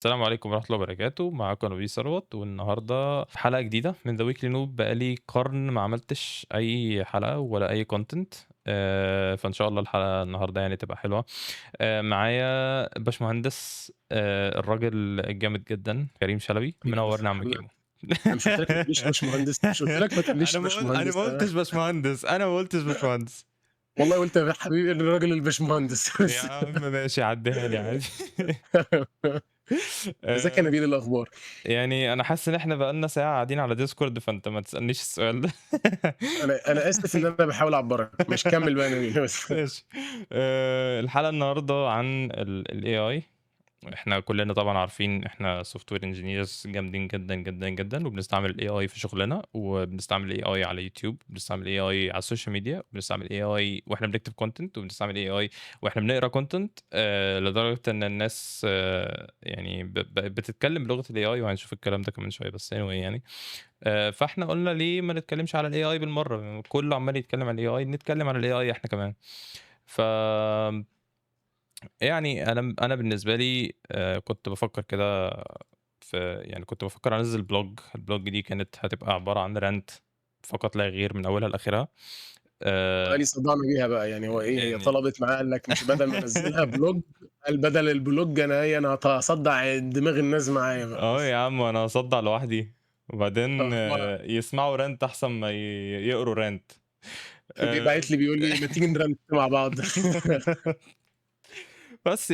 السلام عليكم ورحمة الله وبركاته. معاكم نبيل ثروت، والنهاردة حلقة جديدة من The Weekly Noob. بقالي قرن ما عملتش أي حلقة ولا أي content، فإن شاء الله الحلقة النهاردة يعني تبقى حلوة. معايا باشمهندس، الراجل الجامد جدا كريم شلبي، منورنا يا عم حبيبي، كيمو. انا مش قلت لك ما تقوليش باشمهندس؟ مش قلت لك ما تقوليش انا باشمهندس؟ ما قلتش باشمهندس، انا ما قلتش باشمهندس. والله قلت يا حبيبي الراجل الباشمهندس. يا عم ماشي، عديها لي عادي. ازيك يا نبيل؟ إيه الاخبار؟ يعني انا حاسس ان احنا بقالنا ساعة قاعدين على ديسكورد، فانت ما تسالنيش السؤال ده. انا اسف ان انا بحاول اعبرك، مش كمل بقى يا نبيل بس. ماشي. الحلقة النهارده عن ال AI. احنا كلنا طبعا عارفين احنا software engineers جامدين جدا جدا جدا، وبنستعمل ال AI في شغلنا، وبنستعمل ال AI على يوتيوب، بنستعمل ال AI على ال social media، بنستعمل ال AI واحنا بنكتب content، وبنستعمل ال AI واحنا بنقرا content، لدرجة ان الناس يعني بتتكلم بلغه ال AI، وهنشوف الكلام ده كمان شوية. بس anyway يعني، فاحنا قلنا ليه ما نتكلمش على ال AI بالمرة؟ كله عمال يتكلم على ال AI، نتكلم على ال AI احنا كمان. ف يعني انا بالنسبة لي، كنت بفكر كده في، يعني كنت بفكر انزل blog. ال blog دي كانت هتبقى عبارة عن rant فقط لا غير، من اولها لاخرها. قال لي صدعنا بيها بقى، يعني هو ايه، هي يعني طلبت معاه قال لك مش بدل ما انزلها blog، قال بدل ال blog انا ايه، انا هصدع دماغ الناس معايا بقى. يا عم انا هصدع لوحدي، وبعدين يسمعوا rant احسن ما يقروا rant. بيبعت لي بيقول لي ما تيجي ن rant مع بعض. بس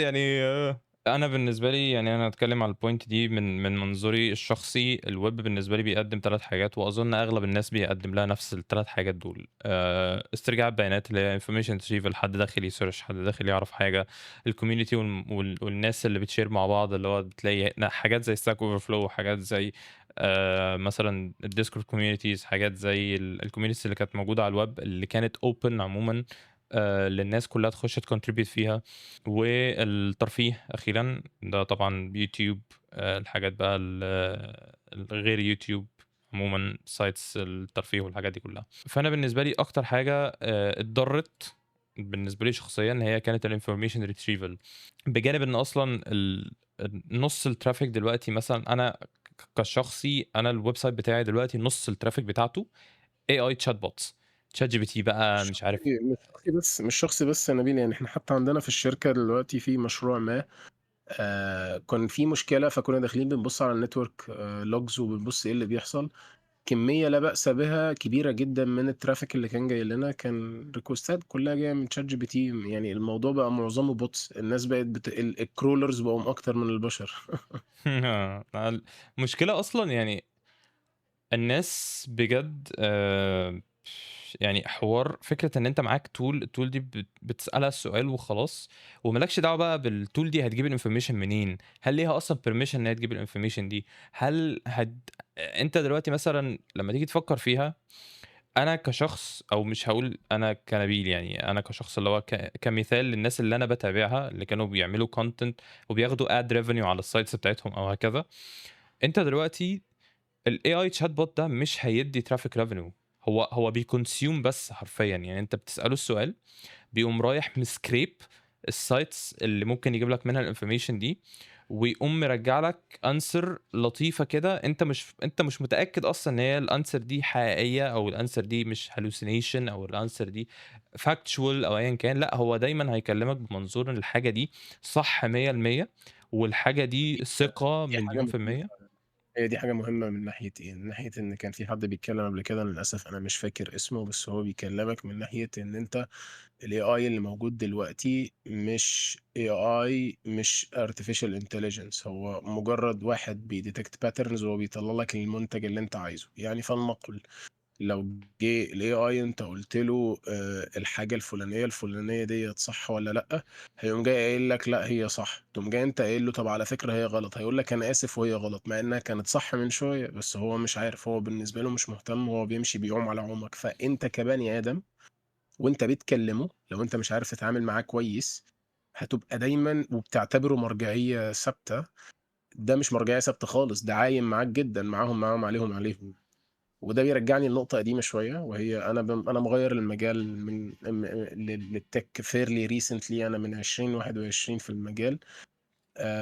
انا بالنسبة لي، انا هتكلم على ال point دي من منظوري الشخصي. الويب بالنسبة لي بيقدم 3 حاجات، واظن اغلب الناس بيقدم لها نفس الثلاث حاجات دول. استرجاع البيانات اللي هي information retrieval، حد داخل ي search، حد داخل يعرف حاجة، ال community والناس اللي بت share مع بعض، اللي هو بتلاقي حاجات زي ستاك اوفر فلو، وحاجات زي مثلا الديسكورد communities، حاجات زي ال communities اللي كانت موجودة على الويب، اللي كانت open عموما، للناس كلها تخش ت contribute فيها. والترفيه اخيرا ده طبعا يوتيوب، الحاجات بقى الغير يوتيوب عموما، sites الترفيه والحاجات دي كلها. فانا بالنسبة لي اكتر حاجة، اتضرت بالنسبة لي شخصيا هي كانت ال information retrieval، بجانب ان اصلا نص ال traffic دلوقتي، مثلا انا كشخصي، انا ال website بتاعي دلوقتي نص ال traffic بتاعته AI chatbots، تشات جي بي تي بقى، مش عارف. مش شخصي بس يا نبيل، احنا حتى عندنا في الشركة دلوقتي في مشروع ما، كان في مشكلة، فكنا داخلين بنبص على ال network، logs وبنبص ايه اللي بيحصل. كمية لا بأس بها كبيرة جدا من ال traffic اللي كان جاي لنا كان request ات كلها جاية من شات جي بي تي. الموضوع بقى معظمه bots، الناس بقت ال crawlers بقوا أكتر من البشر. المشكلة أصلا الناس بجد، حوار فكرة إن أنت معاك tool، ال tool دي بتسألها السؤال وخلاص، ومالكش دعوة بقى بال tool دي هتجيب ال information منين، هل ليها أصلاً permission إن هي تجيب ال information دي، أنت دلوقتي مثلاً لما تيجي تفكر فيها، أنا كشخص، أو مش هقول أنا كنبيل، أنا كشخص اللي هو كمثال للناس اللي أنا بتابعها اللي كانوا بيعملوا content وبياخدوا ad revenue على ال sites بتاعتهم أو هكذا، أنت دلوقتي ال AI chatbot ده مش هيدي traffic revenue، هو بي consume بس حرفيا. انت بتسأله السؤال بيقوم رايح م scrape ال sites اللي ممكن يجيب لك منها ال information دي، ويقوم مرجع لك answer لطيفة كده، انت مش متأكد اصلا ان هي ال answer دي حقيقية او ال answer دي مش hallucination او ال answer دي factual او ايا كان. لا، هو دايما هيكلمك بمنظور ان الحاجة دي صح مية المية، والحاجة دي ثقة دي حاجة مليون في المية. مهمة. هي دي حاجة مهمة من ناحية إيه؟ من ناحية إن كان في حد بيتكلم قبل كده، للأسف أنا مش فاكر اسمه، بس هو بيكلمك من ناحية إن أنت ال AI اللي موجود دلوقتي مش AI، مش Artificial Intelligence، هو مجرد واحد بي detect patterns وهو بيطلع لك المنتج اللي أنت عايزه. فلنقل لو جه ال AI أنت قلت له، الحاجة الفلانية الفلانية ديت صح ولا لأ، هيقوم جاي قايل لك لأ هي صح. تقوم جاي أنت قايل له طب على فكرة هي غلط، هيقول لك أنا آسف وهي غلط، مع إنها كانت صح من شوية، بس هو مش عارف، هو بالنسبة له مش مهتم، هو بيمشي بيعوم على عومك. فأنت كبني آدم وأنت بتكلمه لو أنت مش عارف تتعامل معاه كويس هتبقى دايما وبتعتبره مرجعية ثابتة. ده مش مرجعية ثابتة خالص، ده عايم معاك جدا، معاهم معاهم عليهم عليهم. وده بيرجعني لنقطة قديمة شوية، وهي أنا مغير المجال لل tech fairly recently، أنا من 2021 في المجال.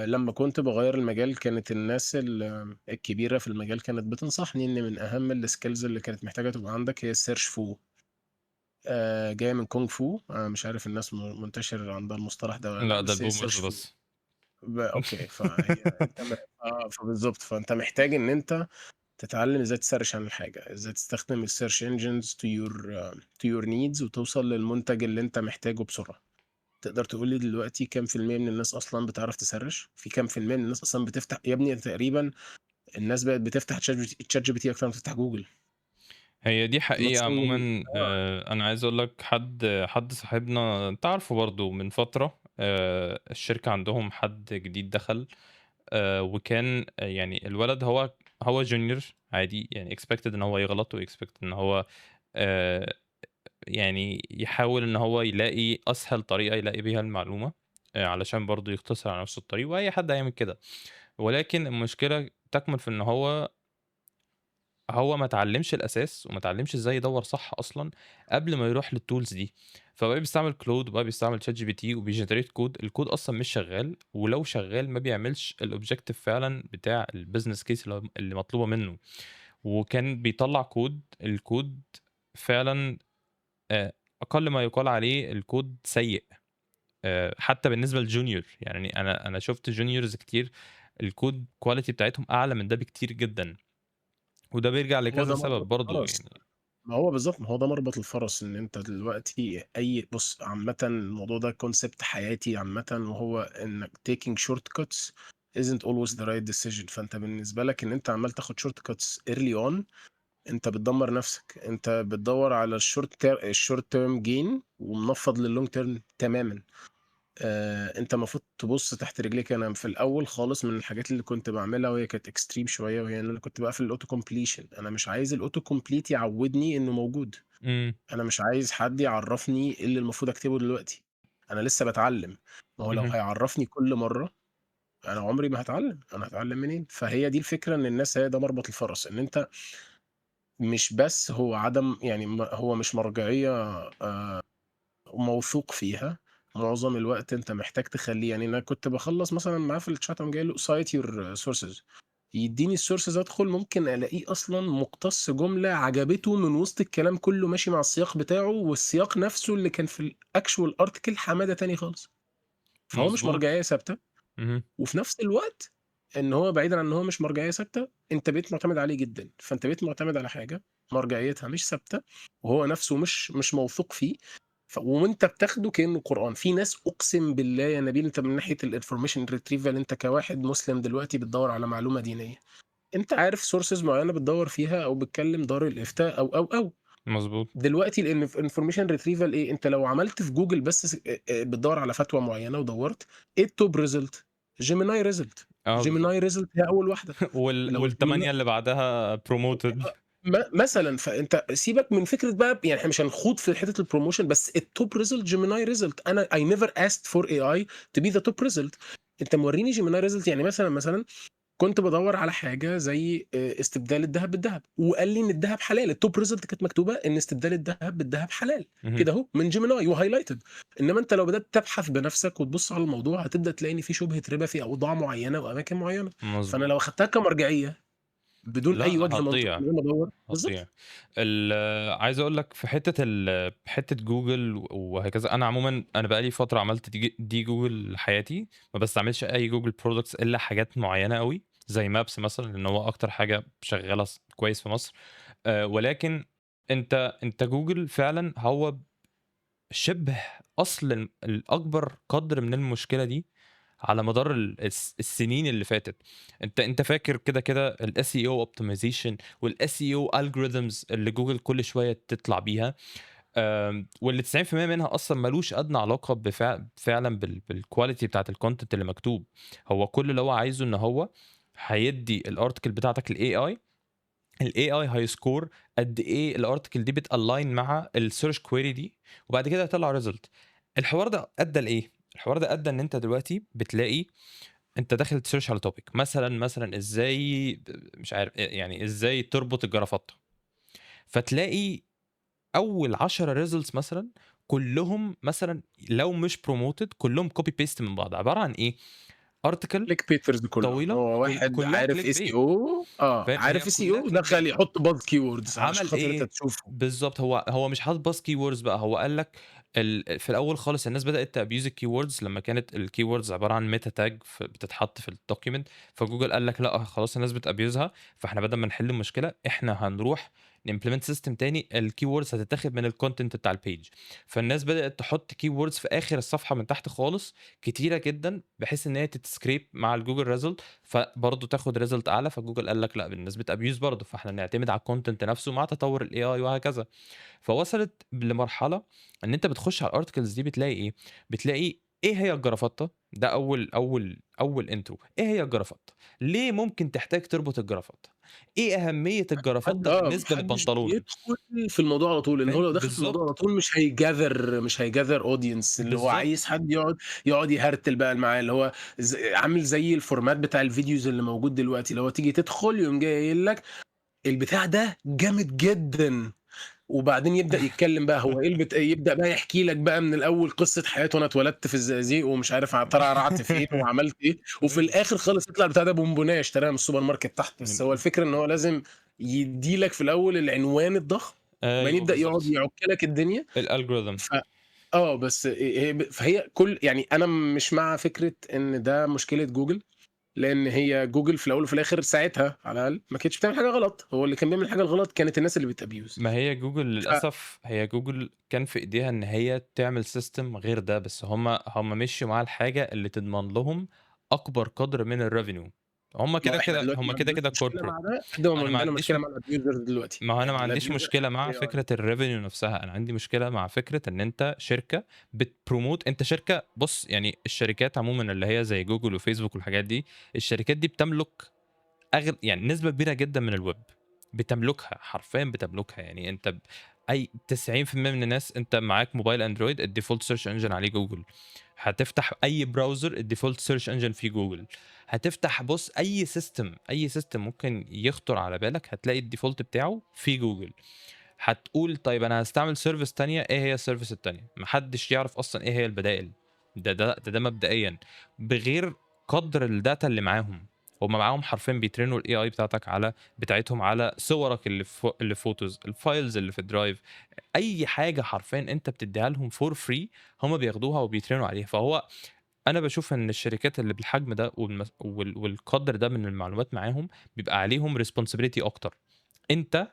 لمّا كنت باغيّر المجال كانت الناس الكبيرة في المجال كانت بتنصحني إن من أهم الskills اللي كانت محتاجة تبقى عندك هي الsearch fu. جاية من كونغ فو، أنا مش عارف الناس منتشر عندها المصطلح ده والّا لأ، لأ، ده بس هي الboomers search fu. بس. Okay، فهي أنت م آه، فبالضبط، فأنت محتاج إن أنت تتعلم إزاي ت search عن الحاجة، إزاي تستخدم الsearch engines to your needs وتوصل للمنتج اللي أنت محتاجه بسرعة. تقدر تقول لي دلوقتي كام في المِيّة من الناس أصلًا بتعرف ت search؟ في كام في المِيّة من الناس أصلًا بتفتح يا ابني تقريبًا الناس بقت بتفتح ChatGPT أكتر ما بتفتح Google. هي دي not حقيقة saying عمومًا. آه. أنا عايز أقول لك حد صاحبنا أنت عارفه برضه من فترة، الشركة عندهم حد جديد دخل، وكان يعني الولد هو junior عادي، يعني expected إن هو يغلط وexpected إن هو آآ يعني يحاول إن هو يلاقي أسهل طريقة يلاقي بيها المعلومة، علشان برضه يختصر على نفسه الطريق، وأي حد هيعمل كده. ولكن المشكلة تكمن في إن هو ما اتعلّمش الأساس وما اتعلّمش إزاي يدوّر صح أصلًا قبل ما يروح للtools دي. فبقى بيستعمل Claude وبقى بيستعمل ChatGPT وبيgenerate code، الcode أصلًا مش شغّال، ولو شغّال ما بيعملش الobjective فعلًا بتاع الbusiness case اللي مطلوبة منّه. وكان بيطلّع code، الcode فعلًا آآ أقل ما يُقال عليه الcode سيء، حتى بالنسبة لjunior. يعني أنا شُفت juniors كتير الcode quality بتاعتهم أعلى من ده بكتير جدًا، وده بيرجع هو لكذا ده سبب مربط برضه الفرس. يعني. ما هو بالضبط، ما هو ده مربط الفرس، إن أنت دلوقتي بُص، عامةً الموضوع ده concept حياتي عامةً، وهو إنك taking shortcuts isn't always the right decision. فأنت بالنسبة لك إن أنت عمّال تاخد shortcuts early on، أنت بتدمر نفسك، أنت بتدوّر على الshort term gain ومنفّض للlong term تمامًا. أنت المفروض تبُص تحت رجليك. أنا في الأول خالص من الحاجات اللي كنت باعملها وهي كانت extreme شوية، وهي إن أنا كنت باقفل الauto completion. أنا مش عايز الauto complete يعوّدني إنه موجود. إمم. أنا مش عايز حد يعرّفني إيه اللي المفروض أكتبه دلوقتي، أنا لسه باتعلّم. ما هو لو اهم. هيعرّفني كل مرّة، أنا عمري ما هاتعلّم، أنا هاتعلّم منين؟ فهي دي الفكرة، إن الناس هي ده مربط الفرس، إن أنت مش بس هو عدم يعني هو مش مرجعية موثوق فيها. معظم الوقت أنت محتاج تخلّيه، يعني أنا كنت باخلّص مثلًا معاه في الchat أقوم جاي قايل له cite your sources، يدّيني الsources، أدخل ممكن ألاقيه أصلًا مُقتص جملة عجبته من وسط الكلام كله ماشي مع السياق بتاعه، والسياق نفسه اللي كان في الactual article حمادة تاني خالص. فهو مش مضبوط. مرجعية ثابتة. اهم. وفي نفس الوقت إن هو بعيدًا عن إن هو مش مرجعية ثابتة، أنت بقيت معتمد عليه جدًا، فأنت بقيت معتمد على حاجة مرجعيتها مش ثابتة، وهو نفسه مش موثوق فيه، وأنت بتاخده كأنه قرآن. في ناس أقسم بالله يا نبيل، أنت من ناحية الinformation retrieval، أنت كواحد مسلم دلوقتي بتدوّر على معلومة دينية، أنت عارف sources معينة بتدوّر فيها أو بتكلم دار الإفتاء أو، أو، أو. مضبوط. دلوقتي الinformation retrieval إيه، أنت لو عملت في جوجل بس س بتدوّر على فتوى معينة ودوّرت، إيه الtop result؟ Gemini result. آه، بالضبط. Gemini result هي أول واحدة. لو وال8 Gemini اللي بعدها promoted. مثلًا، فأنت سيبك من فكرة بقى، يعني إحنا مش هنخوض في حتة الpromotion، بس الtop result Gemini result. أنا I never asked for AI to be the top result. أنت مورّيني Gemini result. يعني مثلًا، كنت بادوّر على حاجة زي استبدال الدهب بالدهب، وقال لي إن الدهب حلال، الtop result كانت مكتوبة إن استبدال الدهب بالدهب حلال، اهم. كده أهو من Gemini وhighlighted. إنما أنت لو بدأت تبحث بنفسك وتبُص على الموضوع هتبدأ تلاقي إن في شُبهة ربا في أوضاع معيّنة وأماكن معيّنة. فأنا مضبوط. لو أخدتها كمرجعية بدون لأ، أي وجه منطقي هتضيع. من غير ما أدوّر هتضيع. بالضبط. ال عايز أقول لك في حتّة جوجل وهكذا. أنا عمومًا أنا بقى لي فترة عملت دي جوجل لحياتي، ما باستعملش أي جوجل products إلا حاجات معيّنة أوي، زي maps مثلًا لإن هو أكتر حاجة شغّالة كويس في مصر. ولكن أنت جوجل فعلًا هو شِبه أصل الأكبر قدر من المشكلة دي على مدار ال الس السنين اللي فاتت. أنت فاكر كده الSEO optimization والSEO algorithms اللي جوجل كل شوية تطلع بيها، واللي 90% منها أصلًا ما لوش أدنى علاقة فعلًا بالquality بتاعة الcontent اللي مكتوب. هو كل اللي هو عايزه إن هو هيدّي الarticle بتاعتك للAI، الAI هيscore قد إيه الarticle دي بتalign مع الsearch query دي، وبعد كده هيطلّع result. الحوار ده أدّى لإيه؟ الحوار ده أدّى إن أنت دلوقتي بتلاقي أنت داخل تsearch على topic مثلًا، إزاي مش عارف يعني إزاي تربط الجرافطة، فتلاقي أول 10 results مثلًا كلّهم مثلًا لو مش promoted كلّهم copy paste من بعض، عبارة عن إيه؟ article click baiters كلّهم، طويلة هو واحد كلّها عارف click bait. SEO، آه، فاهم، هي عارف كلّها SEO click bait. دخل يحط buzz keywords علشان عمل خاطر أنت إيه؟ تشوفه. بالضبط، هو مش حاطط buzz keywords بقى، هو قال لك في الأول خالص الناس بدأت تabuse الkeywords لمّا كانت الkeywords عبارة عن meta tag بتتحط في الdocument. فجوجل قال لك لأ خلاص الناس بتabuse فإحنا بدل ما نحل المشكلة، إحنا هنروح نimplement system تاني، الkeywords هتتاخد من الcontent بتاع الpage. فالناس بدأت تحط keywords في آخر الصفحة من تحت خالص كتيرة جدًا، بحيث إن هي تتscrape مع الGoogle result، فبرضه تاخد result أعلى. فجوجل قال لك لأ، الناس بتabuse برضه، فإحنا نعتمد على الcontent نفسه مع تطور الAI وهكذا. فوصلت لمرحلة إن أنت بتخش على الarticles دي بتلاقي إيه، بتلاقي إيه هي الجرافطة، ده أول أول أول intro، إيه هي الجرافطة، ليه ممكن تحتاج تربط الجرافطة، إيه أهمية حد الجرافطة آه، ما بالنسبة حدش للبنطلون. بيدخل في الموضوع على طول، لإن هو فاهم؟ لو دخل في الموضوع على بالضبط. طول مش هيgather audience، اللي هو بالضبط. عايز حد يقعد يهرتل بقى معاه، اللي هو عامل زي الformat بتاع ال videos اللي موجود دلوقتي، اللي هو تيجي تدخل يقوم جاي قايل لك البتاع ده جامد جدًا، وبعدين يبدأ يتكلم بقى هو إيه يبدأ بقى يحكي لك بقى من الأول قصة حياته، أنا اتولدت في الزقازيق ومش عارف ترعرعت فين وعملت إيه، وفي أيوه. الآخر خالص يطلع البتاع ده بونبوناية اشتراها من السوبر ماركت تحت. بس هو من الفكرة إن هو لازم يدّي لك في الأول العنوان الضخم، وبعدين أيوه يبدأ يقعد بالضبط. يعُك لك الدنيا. الalgorithm. ف آه، بس هي ب فهي كل يعني أنا مش مع فكرة إن ده مشكلة جوجل، لأن هي جوجل في الأول وفي الآخر ساعتها على الأقل ما كانتش بتعمل حاجة غلط، هو اللي كان بيعمل الحاجة الغلط كانت الناس اللي بتabuse. ما هي جوجل ف للأسف، هي جوجل كان في إيديها إن هي تعمل system غير ده، بس هم مشيوا مع الحاجة اللي تضمن لهم أكبر قدر من الrevenue. هم ما هو كده، إحنا كده دلوقتي هم ما كده، عندناش كده مشكلة corporate. مع ده قد ما أنا ما عندنا عنديش مشكلة مع الabusers دلوقتي، ما هو أنا ما يعني عنديش الabuser مشكلة مع AI. فكرة الrevenue نفسها، أنا عندي مشكلة مع فكرة إن أنت شركة بتpromote، أنت شركة، بُص يعني الشركات عمومًا اللي هي زي جوجل وفيسبوك والحاجات دي، الشركات دي بتملك يعني نسبة كبيرة جدًا من الweb، بتملكها، حرفيًا بتملكها، يعني أنت أي 90% من الناس أنت معاك موبايل أندرويد الdefault search engine عليه جوجل، هتفتح أي browser الdefault search engine فيه جوجل، هتفتح بُص أي system، أي system ممكن يخطر على بالك هتلاقي الdefault بتاعه فيه جوجل. هتقول طيب أنا هاستعمل service تانية، إيه هي الservice التانية؟ ما حدش يعرف أصلًا إيه هي البدائل، ده مبدئيًا، بغير قدر الdata اللي معاهم. هم معاهم حرفيًا بيترنوا الAI بتاعتك على بتاعتهم على صورك اللي في photos، الfiles اللي في الدرايف، أي حاجة حرفيًا أنت بتديها لهم for free هم بياخدوها وبيترنوا عليها. فهو أنا باشوف إن الشركات اللي بالحجم ده والمس وال والقدر ده من المعلومات معاهم، بيبقى عليهم responsibility أكتر. أنت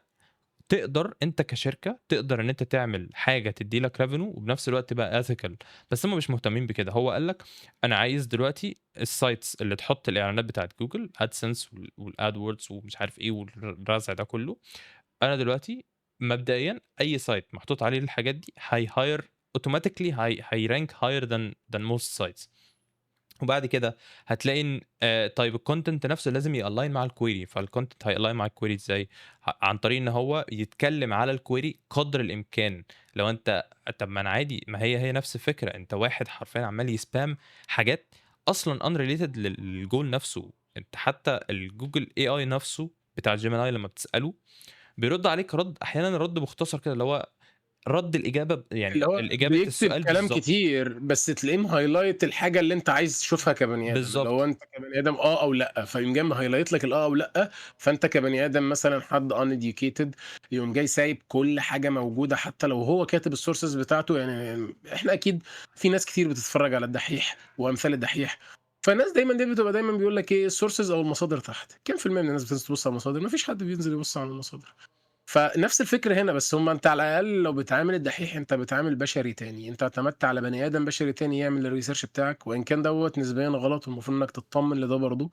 تقدر، أنت كشركة تقدر إن أنت تعمل حاجة تدّي لك revenue وبنفس الوقت تبقى ethical، بس هم مش مهتمين بكده. هو قال لك أنا عايز دلوقتي الsites اللي تحط الإعلانات بتاعة جوجل AdSense والAdWords ومش عارف إيه والرزع ده كله، أنا دلوقتي مبدئيًا أي site محطوط عليه الحاجات دي هيhire automatically، هيrank higher than most sites. وبعد كده هتلاقي إن طيب الcontent نفسه لازم يalign مع الquery، فالcontent هيalign مع الquery إزاي؟ عن طريق إن هو يتكلم على الquery قدر الإمكان. لو أنت طب ما أنا عادي، ما هي نفس الفكرة، أنت واحد حرفيًا عمّال يspam حاجات أصلًا unrelated للgoal نفسه. أنت حتى الGoogle AI نفسه بتاع Gemini لمّا بتسأله بيرد عليك رَد، أحيانًا رد مختصر كده اللي هو رد الإجابة اللي يعني هو الإجابة بيكتب السؤال كلام بالضبط. كتير، بس تلاقيه مhighlight الحاجة اللي أنت عايز تشوفها كبني آدم، اللي هو بالضبط. أنت كبني آدم آه أو لأ، فيقوم جاي مhighlight لك الآه أو لأ، فأنت كبني آدم مثلًا حد uneducated يقوم جاي سايب كل حاجة موجودة حتى لو هو كاتب الsources بتاعته. يعني إحنا أكيد في ناس كتير بتتفرج على الدحيح وأمثال الدحيح، فالناس دايمًا دي بتبقى دايمًا بيقول لك إيه الsources أو المصادر تحت، كام في المِيّة من الناس بتنزل تبُص على المصادر؟ ما فيش حد بينزل يبُص على المصادر. فنفس الفكرة هنا، بس هم أنت على الأقل لو بتعامل الدحيح أنت بتعامل بشري تاني، أنت اعتمدت على بني آدم بشري تاني يعمل الresearch بتاعك، وإن كان دوّة نسبيًا غلط والمفروض إنك تتطمن لده برضه،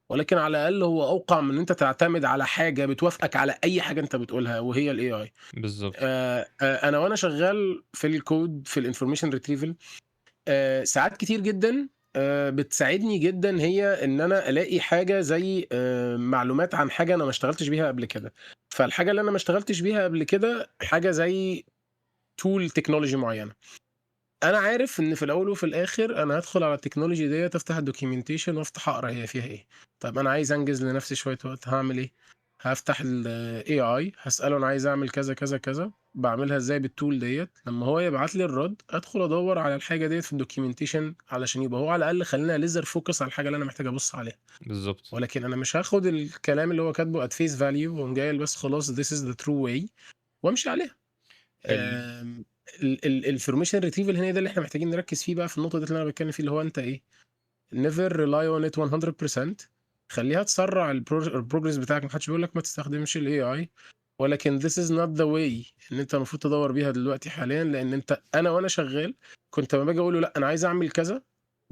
ولكن على الأقل هو أوقع من إن أنت تعتمد على حاجة بتوافقك على أي حاجة أنت بتقولها وهي الAI. بالضبط. أنا وأنا شغال في الكود في الinformation retrieval، ساعات كتير جدًا بتساعدني جدًا هي إن أنا ألاقي حاجة زي معلومات عن حاجة أنا ما اشتغلتش بيها قبل كده. فالحاجة اللي أنا ما اشتغلتش بيها قبل كده حاجة زي tool technology معينة. أنا عارف إن في الأول وفي الآخر أنا هادخل على التكنولوجي ديّة، أفتح الdocumentation وأفتح أقرا هي فيها إيه. طب أنا عايز أنجز لنفسي شوية وقت، هاعمل إيه؟ هافتح الAI، هاسأله أنا عايز أعمل كذا، كذا، كذا، باعملها إزاي بالtool ديّة، لمّا هو يبعت لي الرد، أدخل أدوّر على الحاجة ديّة في الdocumentation علشان يبقى هو على الأقل خلّاني laser focus على الحاجة اللي أنا محتاج أبُص عليها. بالضبط. ولكن أنا مش هاخد الكلام اللي هو كاتبه at face value وأقوم جاي قايل بس خلاص this is the true way وأمشي عليها. ال آمم ال ال information retrieval هنا ده اللي إحنا محتاجين نركّز فيه بقى في النقطة ديّة اللي أنا باتكلم فيه، اللي هو أنت إيه، never rely on it 100%. خلّيها تسرّع الprogress بتاعك، ما حدش بيقول لك ما تستخدمش الAI، ولكن this is not the way إن أنت المفروض تدوّر بيها دلوقتي حاليًا، لإن أنت أنا وأنا شغّال كنت لمّا باجي أقول له لأ أنا عايز أعمل كذا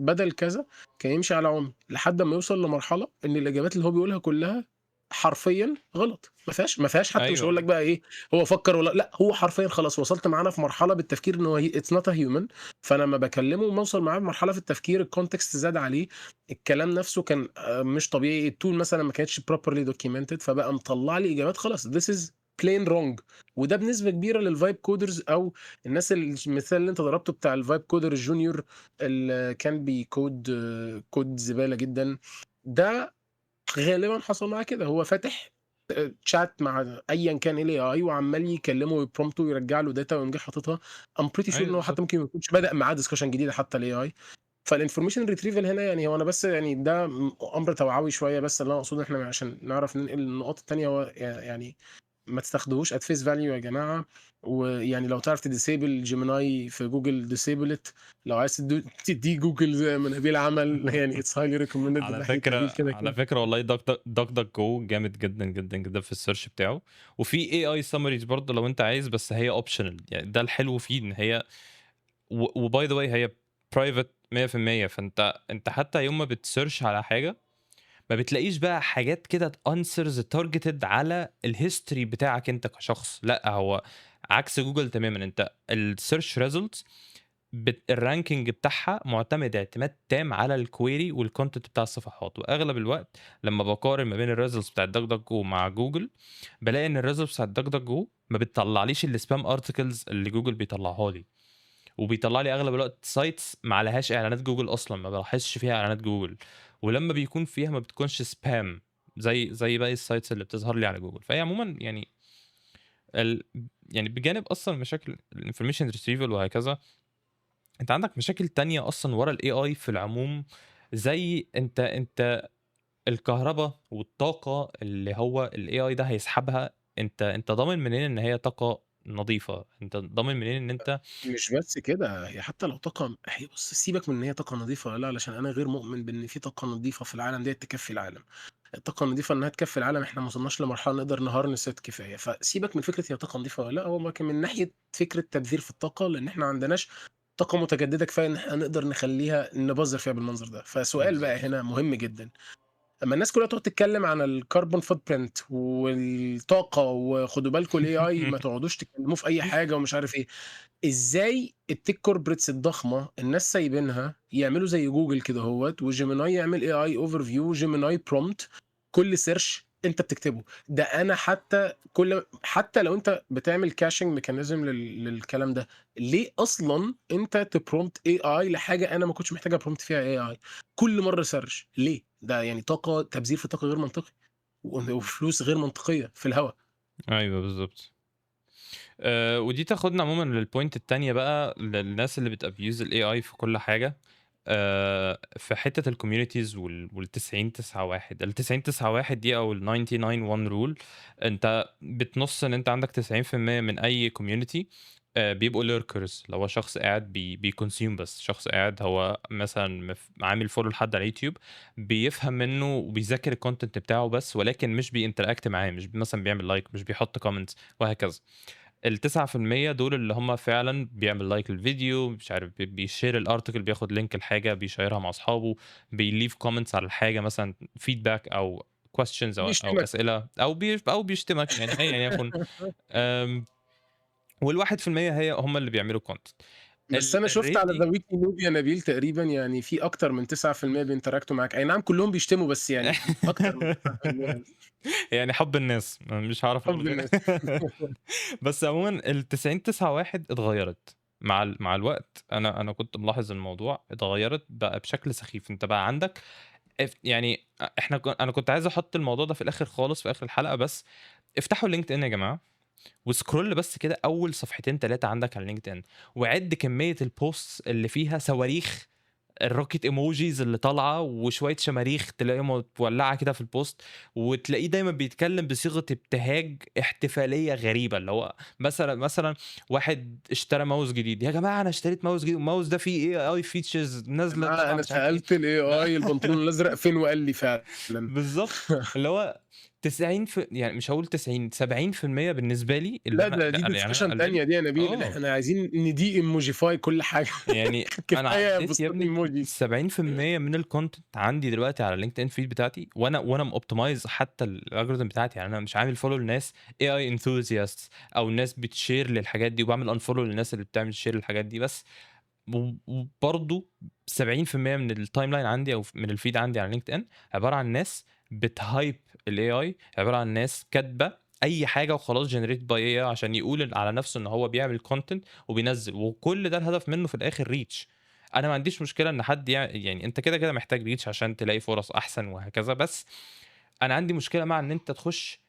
بدل كذا، كان يمشي على عُمي لحد أمّا يوصل لمرحلة إن الإجابات اللي هو بيقولها كلّها حرفيًا غلط، ما فيهاش حتى، مش هاقول لك أيوه. بقى إيه هو فكّر والّا لأ، هو حرفيًا خلاص وصلت معانا في مرحلة بالتفكير إن هو it's not a human. فأنا لمّا باكلمه باوصل معاه لمرحلة في التفكير، الcontext زاد عليه، الكلام نفسه كان مش طبيعي، الtool مثلًا ما كانتش properly documented، فبقى مطلّع لي إجابات خلاص this is plain wrong. وده بنسبة كبيرة للvibe coders أو الناس، المثال اللي أنت ضربته بتاع الvibe coder الjunior اللي كان بيكود كود زبالة جدًا، ده غالبًا حصل معاه كده، هو فاتح chat مع أيًا كان إيه الAI وعمّال يكلمه ويprompt ويرجّع له data ويقوم جاي حاططها. I'm pretty sure أيوه إن هو بالضبط. حتى ممكن ما يكونش بدأ معاه discussion جديدة حتى الAI. فالinformation retrieval هنا يعني هو أنا بس يعني ده أمر توعوي شوية، بس اللي أنا أقصده إحنا عشان نعرف ننقل للنقاط التانية، هو يعني ما تستخدموش at face value يا جماعة، ويعني لو تعرف تdisable Gemini في جوجل disable it، لو عايز تدّيه جوجل زي ما نبيل عمل يعني it's highly recommended من على ناحية نبيل فكرة كده على كده. فكرة والله DuckDuckGo جامد جدًا، جدًا، جدًا في الsearch بتاعه، وفي AI summaries برضه لو أنت عايز، بس هي optional. يعني ده الحلو فيه إن هي و by the way هي private 100%. فأنت حتى يوم ما بتsearch على حاجة ما بتلاقيش بقى حاجات كده answers targeted على الhistory بتاعك أنت كشخص، لأ هو عكس جوجل تمامًا. أنت الsearch results الranking بتاعها مُعتمد اعتماد تام على الquery والcontent بتاع الصفحات، وأغلب الوقت لمّا باقارن ما بين الresults بتاعة DuckDuckGo مع جوجل، بالاقي إن الresults بتاعة DuckDuckGo ما بتطلعليش الspam articles اللي جوجل بيطلعها لي، وبيطلع لي أغلب الوقت sites ما عليهاش إعلانات جوجل أصلًا، ما بالاحظش فيها إعلانات جوجل، ولمّا بيكون فيها ما بتكونش spam زي باقي الsites اللي بتظهر لي على جوجل. فهي عمومًا يعني ال يعني بجانب أصلًا مشاكل الinformation retrieval وهكذا، أنت عندك مشاكل تانية أصلًا ورا الAI في العموم، زي أنت الكهربا والطاقة اللي هو الAI ده هيسحبها، أنت ضامن منين إن هي طاقة نضيفة؟ أنت ضامن منين إن أنت مش بس كده، هي حتى لو طاقة، هي بُص سيبك من إن هي طاقة نضيفة والّا لأ، علشان أنا غير مؤمن بإن في طاقة نضيفة في العالم ديّة تكفّي العالم. الطاقة النضيفة إنها تكفّي العالم إحنا ما وصلناش لمرحلة نقدر نharness it كفاية، فسيبك من فكرة هي طاقة نضيفة والّا لأ، هو ممكن من ناحية فكرة تبذير في الطاقة، لإن إحنا ما عندناش طاقة متجددة كفاية إن إحنا نقدر نخلّيها نبذّر فيها بالمنظر ده. فسؤال بقى بالضبط. هنا مهم جدًا، أمّا الناس كلّها تقعد تتكلّم عن الcarbon footprint والطاقة وخدوا بالكم الAI ما تقعدوش تكلموه في أي حاجة ومش عارف إيه، إزاي الtech corporates الضخمة الناس سايبينها يعملوا زي جوجل كده أهوّة، وGemini يعمل AI overview، Gemini prompt كل search أنت بتكتبه؟ ده أنا حتى كل حتى لو أنت بتعمل caching mechanism للكلام ده، ليه أصلًا أنت تprompt AI لحاجة أنا ما كنتش محتاج أprompt فيها AI كل مرة search ليه؟ ده يعني طاقة تبذير في طاقة غير منطقي وفلوس غير منطقية في الهوا. أيوه بالضبط. ودي تاخدنا عمومًا للpoint التانية بقى، للناس اللي بتabuse الAI في كل حاجة، في حتّة الcommunities وال90 9 1، ال90 9 1 دي أو ال99 1 rule. أنت بتنُص إن أنت عندك 90% من أي community بيبقوا lurkers، اللي هو شخص قاعد بيconsume بس، شخص قاعد هو مثلًا عامل follow لحد على اليوتيوب، بيفهم منّه وبيذاكر الcontent بتاعه بس، ولكن مش بيinteract معاه، مش مثلًا بيعمل like، مش بيحط comments وهكذا. ال9% دول اللي هم فعلًا بيعمل like للفيديو، مش عارف بيshare الarticle، بياخد link الحاجة بيشيّرها مع أصحابه، بيleave comments على الحاجة مثلًا feedback أو questions أو بيشتمك. أسئلة أو بيشتمك يعني أيًا يكن. وال1% هي هم اللي بيعملوا content. بس أنا شُفت الrate على دي the weekly loop يا نبيل تقريبًا يعني في أكتر من 9% بيinteractوا معاك، أي نعم كلّهم بيشتموا بس يعني أكتر من 9%. يعني حُب الناس، مش هاعرف أقول حُب غير الناس. بس عمومًا ال90 9 1 اتغيّرت مع الوقت. أنا كنت ملاحظ الموضوع اتغيّرت بقى بشكل سخيف. أنت بقى عندك يعني أ إحنا ك أنا كنت عايز أحط الموضوع ده في الآخر خالص في آخر الحلقة، بس افتحوا LinkedIn يا جماعة. و scroll بس كده أول صفحتين 3 عندك على LinkedIn، وعِد كمية الposts اللي فيها صواريخ، الrocket emojis اللي طالعة وشوية شماريخ تلاقيها متولعة كده في الpost، وتلاقيه دايمًا بيتكلم بصيغة ابتهاج احتفالية غريبة، اللي هو مثلًا واحد اشترى ماوس جديد، يا جماعة أنا اشتريت ماوس جديد، والماوس ده فيه AI features يا نازلة جماعة تبع أنا مش عارف إيه. سألت الAI البنطلون الأزرق فين وقال لي فعلًا. بالضبط، اللي هو 90 يعني مش هاقول 90، 70% بالنسبة لي اللي لأ، أنا ده دي لأ يعني أنا discussion قللت تانية دي يا نبيل، آه. إحنا عايزين نde-emojify كل حاجة. يعني أنا كفاية عدّيت يا بوستات ابني emojis. 70% من الcontent عندي دلوقتي على LinkedIn feed بتاعتي، وأنا مoptimize حتى الalgorithm بتاعتي، يعني أنا مش عامل follow لناس AI enthusiasts أو ناس بتshare للحاجات دي، وباعمل unfollow للناس اللي بتعمل share للحاجات دي، بس وبرضه 70% من الtimeline عندي أو من الfeed عندي على LinkedIn عبارة عن ناس بتhype الAI، عبارة عن ناس كاتبة أي حاجة وخلاص generated by AI عشان يقول على نفسه إن هو بيعمل content وبينزّل، وكل ده الهدف منه في الآخر reach. أنا ما عنديش مشكلة إن حد يعني أنت كده، كده محتاج reach عشان تلاقي فرص أحسن وهكذا، بس أنا عندي مشكلة مع إن أنت تخش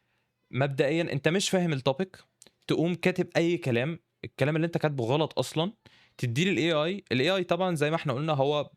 مبدئيًا أنت مش فاهم الtopic، تقوم كاتب أي كلام، الكلام اللي أنت كاتبه غلط أصلًا، تدّيه للAI، الAI طبعًا زي ما إحنا قُلنا هو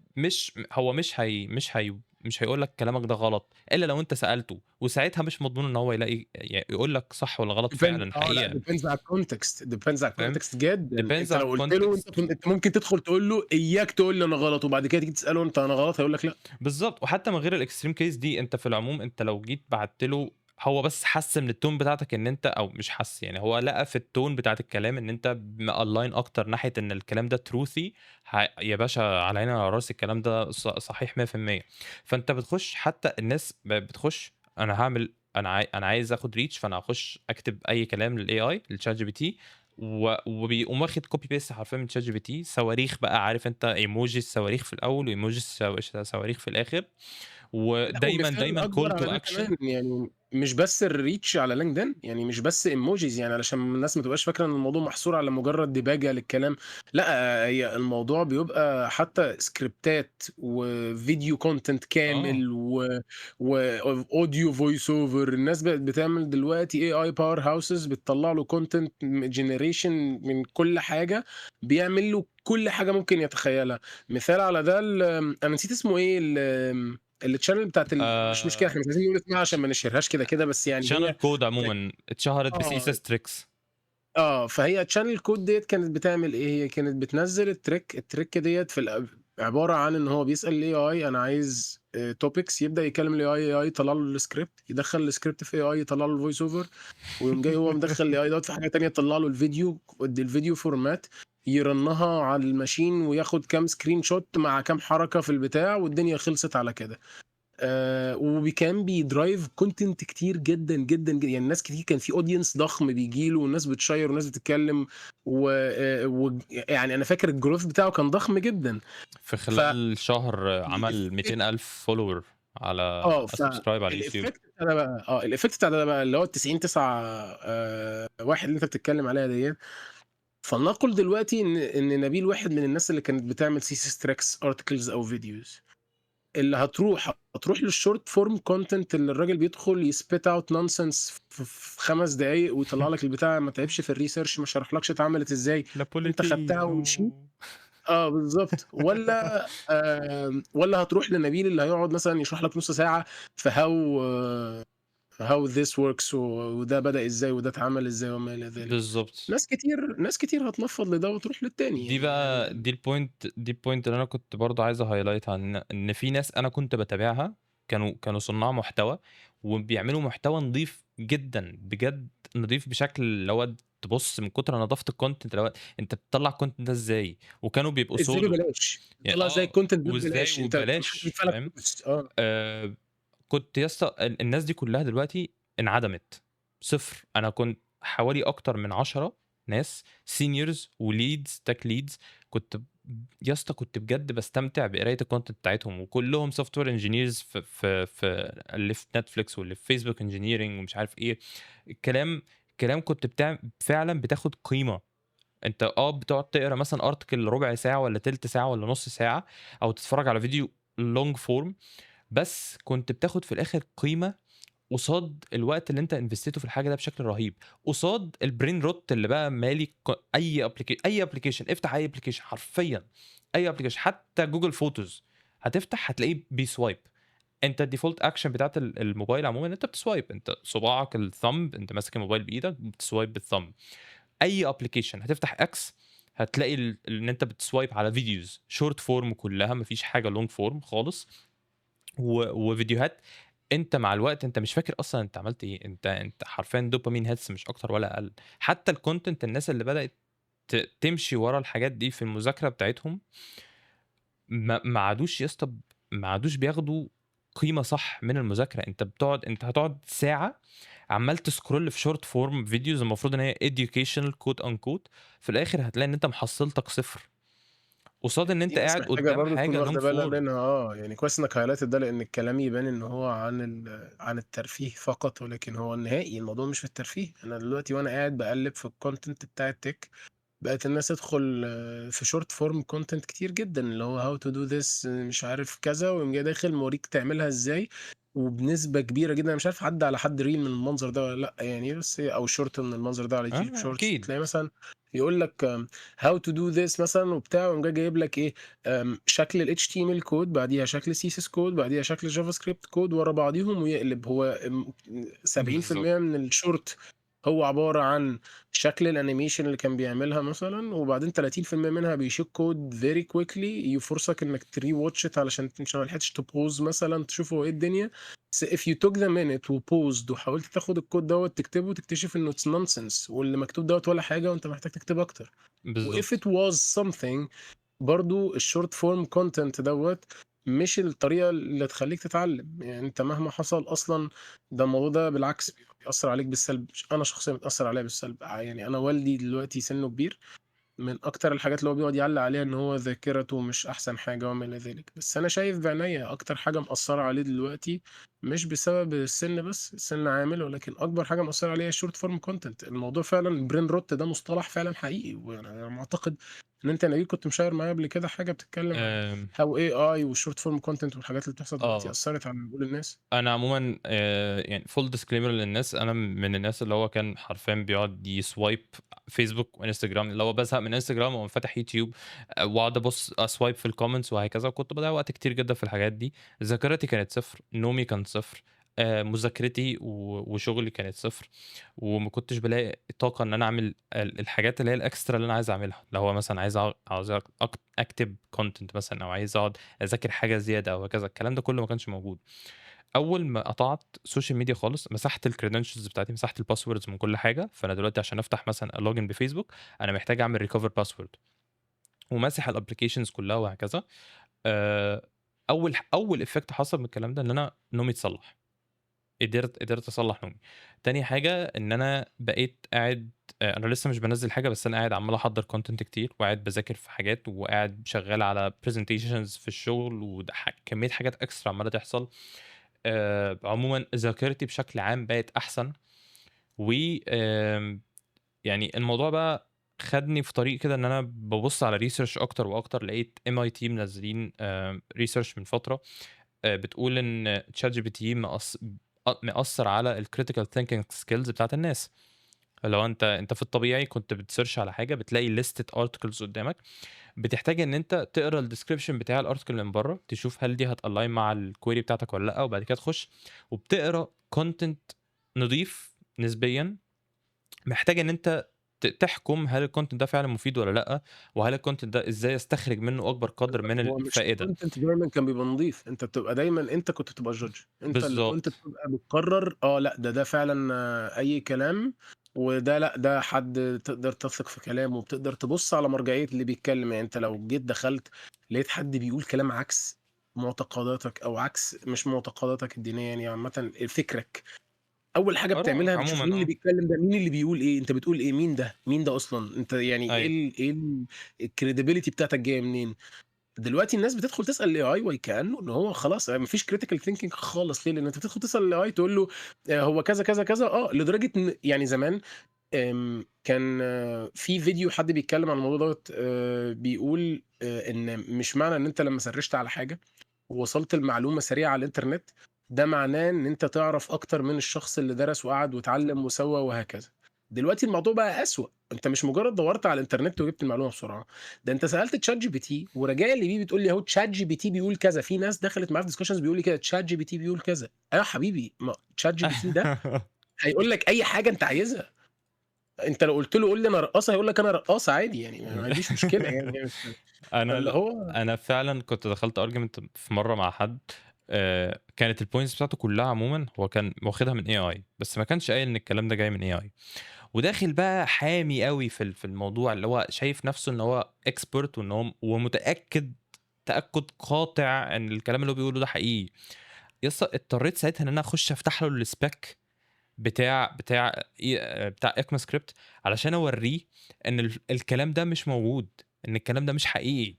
مش هيقول لك كلامك ده غلط، إلا لو أنت سألته، وساعتها مش مضمون إن هو يلاقي يقول لك صح والّا غلط depend فعلًا آه لأ، حقيقة. depends على الcontext، depends على فاهم؟ الcontext جدًا. depends أنت على لو قُلت له الcontext أنت أنت ممكن تدخل تقول له إياك تقول لي أنا غلط، وبعد كده تيجي تسأله أنت أنا غلط، هيقول لك لأ. بالضبط، وحتى من غير الextreme case دي، أنت في العموم أنت لو جيت بعتّ له، هو بس حَس من الtone بتاعتك إن أنت، أو مش حَس، يعني هو لقى في الtone بتاعة الكلام إن أنت مalign أكتر ناحية إن الكلام ده truthy، يا باشا على عيني وعلى راسي، الكلام ده صحيح 100%. فأنت بتخش، حتى الناس بقت بتخش، أنا هاعمل أنا عايز آخد reach، فأنا هاخش أكتب أي كلام للAI لChatGPT، وبيقوم واخد copy paste حرفيًا من ChatGPT، صواريخ بقى، عارف أنت emoji الصواريخ في الأول وemoji الصواريخ في الآخر، لأ، ودايمًا، ومثال دايمًا أكبر call to على ده action. كمان، يعني مش بس الreach على LinkedIn، يعني مش بس emojis، يعني علشان الناس ما تبقاش فاكرة إن الموضوع محصور على مجرد ديباجة للكلام، لأ، هي الموضوع بيبقى حتى سكريبتات وvideo content آه. كامل و audio voice over. الناس بقت بتعمل دلوقتي AI power houses بتطلّع له content generation من كل حاجة، بيعمل له كل حاجة ممكن يتخيلها. مثال على ده أنا نسيت اسمه إيه، الchannel بتاعة مش مشكلة، آآ إحنا مش عايزين نقول اسمها عشان ch ما نشهرهاش كده، كده، بس يعني channel هي code عمومًا اتشهرت آه. بCSS tricks. آه، فهي channel code ديّة كانت بتعمل إيه، هي كانت بتنزّل الtrick ديّة في عبارة عن إن هو بيسأل الAI أنا عايز topics، يبدأ يكلم الAI، الAI يطلّع له الscript، يدخّل الscript في AI يطلّع له الvoice over، ويقوم جاي هو مدخّل الAI دوّة في حاجة تانية تطلّع له الفيديو الvideo format، يرنّها على الmachine وياخد كام screenshot مع كام حركة في البتاع، والدنيا خلصت على كده. وكان بيdrive content كتير جدًا، جدًا، يعني ناس كتير، كان في audience ضخم بييجي له والناس بتشيّر والناس بتتكلم و وج يعني أنا فاكر الgrowth بتاعه كان ضخم جدًا. في ف خلال شهر عمل الeffect 200.000 follower على آه، subscribe على اليوتيوب. فالeffect بتاع ده بقى، الeffect بتاع ده بقى اللي هو ال90 9 واحد اللي أنت بتتكلم عليها ديّة، فلنقل دلوقتي إن نبيل واحد من الناس اللي كانت بتعمل CSS tricks articles أو videos، اللي هتروح للshort form content اللي الراجل بيدخل يspit out nonsense في 5 دقايق ويطلّع لك البتاع، ما تعبش في الresearch، ما شرحلكش اتعملت إزاي، La أنت خدتها ومشيت. politino. آه بالضبط، والّا هتروح لنبيل اللي هيقعد مثلًا يشرح لك نُص ساعة في how this works وده بدأ إزاي وده اتعمل إزاي وما إلى ذلك. بالضبط. ناس كتير هتنفّض لده وتروح للتاني دي يعني بقى دي الpoint اللي أنا كنت برضه عايز أhighlight إن في ناس أنا كنت باتابعها، كانوا صُناع محتوى وبيعملوا محتوى نضيف جدًا، بجد نضيف بشكل اللي هو تبُص من كتر نضافة الcontent، اللي هو أنت بتطلّع الcontent ده إزاي؟ وكانوا بيبقوا إزاي solo. ببلاش؟ بتطلّع إزاي آه، الcontent ده وإزاي ببلاش؟ أنت ما حدش وببلاش بيدفع لك فاهم؟ فلوس، آه. آآ كنت يا اسطى الناس دي كلّها دلوقتي انعدمت، صفر. أنا كنت حوالي أكتر من 10 ناس seniors وleads tech leads، كنت يا اسطى كنت بجد باستمتع بقراية الcontent بتاعتهم، وكلّهم software engineers في اللي في Netflix واللي في Facebook engineering ومش عارف إيه. الكلام كنت فعلًا بتاخد قيمة. أنت بتقعد تقرا مثلًا article ربع ساعة والّا تِلت ساعة والّا نُص ساعة، أو تتفرج على فيديو long form، بس كنت بتاخد في الآخر قيمة قصاد الوقت اللي أنت invest يته في الحاجة ده بشكل رهيب، قصاد الbrain rot اللي بقى مالي أي application، افتح أي application حرفيًا، أي application حتى Google Photos هتفتح هتلاقيه بيswipe. أنت الdefault action بتاعة الموبايل عمومًا إن أنت بتswipe، أنت صباعك الthumb، أنت ماسك الموبايل بإيدك بتswipe بالthumb. أي application هتفتح X هتلاقي إن أنت بتswipe على videos short form كلها، ما فيش حاجة long form خالص، وفيديوهات أنت مع الوقت أنت مش فاكر أصلًا أنت عملت إيه، أنت حرفيًا dopamine hits مش أكتر ولا أقل. حتى الcontent، الناس اللي بدأت تمشي ورا الحاجات دي في المذاكرة بتاعتهم ما عادوش يا اسطى، ما عادوش بياخدوا قيمة صح من المذاكرة. أنت هتقعد ساعة عمّال تscroll في short form videos المفروض إن هي educational quote unquote، في الآخر هتلاقي إن أنت محصلتك صفر، قصاد إن دي أنت الناس قاعد محتاجة قدام برضه تكون حاجة long واخدة بالها form. منها يعني كويس إنك highlighted ده، لإن الكلام يبان إن هو عن الترفيه فقط، ولكن هو النهائي الموضوع مش في الترفيه. أنا دلوقتي وأنا قاعد باقلِّب في الcontent بتاع الtech، بقت الناس تدخل في short form content كتير جدًا، اللي هو how to do this مش عارف كذا، ويقوم جاي داخل موريك تعملها إزاي، وبنسبة كبيرة جدًا أنا مش عارف عدّى على حد reel من المنظر ده والّا لأ يعني، بس أو short من المنظر ده على YouTube آه shorts، أكيد. تلاقي مثلًا يقول لك how to do this مثلًا وبتاع، ويقوم جاي جايب لك إيه، شكل الHTML code، بعديها شكل CSS code، بعديها شكل JavaScript code ورا بعضيهم ويقلب. هو بالضبط. 70% من الshort هو عبارة عن شكل ال animation اللي كان بيعملها مثلًا، وبعدين 30% منها بيشيل code very quickly يفورسك إنك تrewatch it علشان عشان ما لحقتش تpause مثلًا تشوف هو إيه الدنيا. بس if you took the minute وpaused وحاولت تاخد الكود دوّة تكتبه، تكتشف إنه it's nonsense، واللي مكتوب دوّة ولا حاجة وأنت محتاج تكتب أكتر. وif بالضبط. it was something، برضه الshort form content دوّة مش الطريقة اللي تخلّيك تتعلم. يعني أنت مهما حصل أصلًا ده الموضوع ده بالعكس بيأثّر عليك بالسلب، أنا شخصيًا بتأثّر عليّا بالسلب. يعني أنا والدي دلوقتي سِنّه كبير، من أكتر الحاجات اللي هو بيقعد يعلّق عليها إن هو ذاكرته مش أحسن حاجة وما إلى ذلك، بس أنا شايف بعينيّا أكتر حاجة مأثّرة عليه دلوقتي مش بسبب السِن بس، السِن عامل، ولكن أكبر حاجة مأثّرة عليه هي الshort form content. الموضوع فعلًا brain rot ده مصطلح فعلًا حقيقي، وأنا على ما أعتقد إن أنت نبيل كنت مشيّر معايا قبل كده حاجة بتتكلم عن آمم how AI والshort form content والحاجات اللي بتحصل دلوقتي آه. أثّرت على عقول الناس. أنا عمومًا يعني full disclaimer للناس، أنا من الناس اللي هو كان حرفيًا بيقعد يswipe فيسبوك وإنستجرام، اللي هو بازهق من إنستجرام وأقوم فاتح يوتيوب، وأقعد أبُص أswipe في الcomments وهكذا، وكنت باضيّع وقت كتير جدًا في الحاجات دي. ذاكرتي كانت صفر، نومي كان صفر، مذاكرتي وشغلي كانت صفر، وما كنتش بالاقي طاقة إن أنا أعمل الحاجات اللي هي الextra اللي أنا عايز أعملها، اللي هو مثلًا عايز عاوز أك أكت أكتب content مثلًا، أو عايز أقعد أذاكر حاجة زيادة أو هكذا، الكلام ده كله ما كانش موجود. أول ما قطعت social media خالص، مسحت الcredentials بتاعتي، مسحت الpasswords من كل حاجة، فأنا دلوقتي عشان أفتح مثلًا أlogin بفيسبوك، أنا محتاج أعمل recover password، وماسح الapplications كلها وهكذا. أول effect حصل من الكلام ده إن أنا نومي اتصلّح، قدرت أصلّح نومي. تاني حاجة إن أنا بقيت قاعد، أنا لسه مش بانزّل حاجة، بس أنا قاعد عمّال أحضّر content كتير، وقاعد باذاكر في حاجات، وقاعد شغّال على presentations في الشغل، وده كمية حاجات extra عمّالة تحصل. عمومًا ذاكرتي بشكل عام بقت أحسن، و يعني الموضوع بقى خدني في طريق كده إن أنا بابُص على research أكتر وأكتر، لقيت MIT منزّلين research من فترة بتقول إن ChatGPT مأثّر على الcritical thinking skills بتاعة الناس. اللي هو أنت في الطبيعي كنت بتsearch على حاجة بتلاقي list articles قدّامك، بتحتاج إن أنت تقرا الdescription بتاع الarticle من برّه، تشوف هل دي هتalign مع الquery بتاعتك والّا لأ، وبعد كده تخش وبتقرا content نضيف نسبيًا، محتاج إن أنت تحكم هل الcontent ده فعلًا مفيد والّا لأ، وهل الcontent ده إزاي أستخرج منه أكبر قدر من هو مش الفائدة. الcontent دايمًا كان بيبقى نضيف، أنت بتبقى دايمًا أنت كنت بتبقى الjudge، أنت اللي كنت بالضبط. بتبقى بتقرر لأ، ده فعلًا أي كلام، وده لأ، ده حد تقدر تثق في كلامه، وبتقدر تبُص على مرجعية اللي بيتكلم. يعني أنت لو جيت دخلت لقيت حد بيقول كلام عكس معتقداتك أو عكس مش معتقداتك الدينية، يعني عامةً فكرك، أول حاجة آرائك بتعملها بتشوف عمومًا مين اللي آه. بيتكلم ده، مين اللي بيقول إيه، أنت بتقول إيه، مين ده، مين ده أصلًا، أنت يعني إيه أيوه. ال إيه ال الcredibility بتاعتك جاية منين؟ دلوقتي الناس بتدخل تسأل الAI وكأنه إن هو خلاص ما فيش critical thinking خالص، ليه؟ لأن أنت بتدخل تسأل الAI تقول له هو كذا، كذا، كذا لدرجة إن يعني زمان كان في فيديو حد بيتكلم عن الموضوع دوّة، بيقول إن مش معنى إن أنت لمّا سرِّشت على حاجة ووصلت لمعلومة سريعة على الإنترنت، ده معناه إن أنت تعرف أكتر من الشخص اللي درس وقعد واتعلم وسوّى وهكذا. دلوقتي الموضوع بقى أسوأ، أنت مش مجرد دوّرت على الإنترنت وجبت المعلومة بسرعة، ده أنت سألت ChatGPT وراجع لي بيه بتقول لي أهو ChatGPT بيقول كذا، في ناس دخلت معايا في discussions بيقول لي كده ChatGPT بيقول كذا، أيوه يا حبيبي ما ChatGPT ده هيقول لك أي حاجة أنت عايزها، أنت لو قُلت له قُل لي أنا رقاصة هيقول لك أنا رقاصة عادي يعني ما عنديش مشكلة يعني أنا فاللي ال هو أنا فعلًا كنت دخلت argument في مرّة مع حد، كانت الpoints بتاعته كلّها عمومًا هو كان واخدها من AI، بس ما كانش قايل إن الكلام ده جاي من AI، وداخل بقى حامي أوي في الموضوع، اللي هو شايف نفسه إن هو expert وإن هو ومتأكد تأكُّد قاطع إن الكلام اللي هو بيقوله ده حقيقي. يا اسطى اضطريت ساعتها إن أنا أخش أفتح له الspec بتاع ECMAScript علشان أورّيه إن الكلام ده مش موجود، إن الكلام ده مش حقيقي.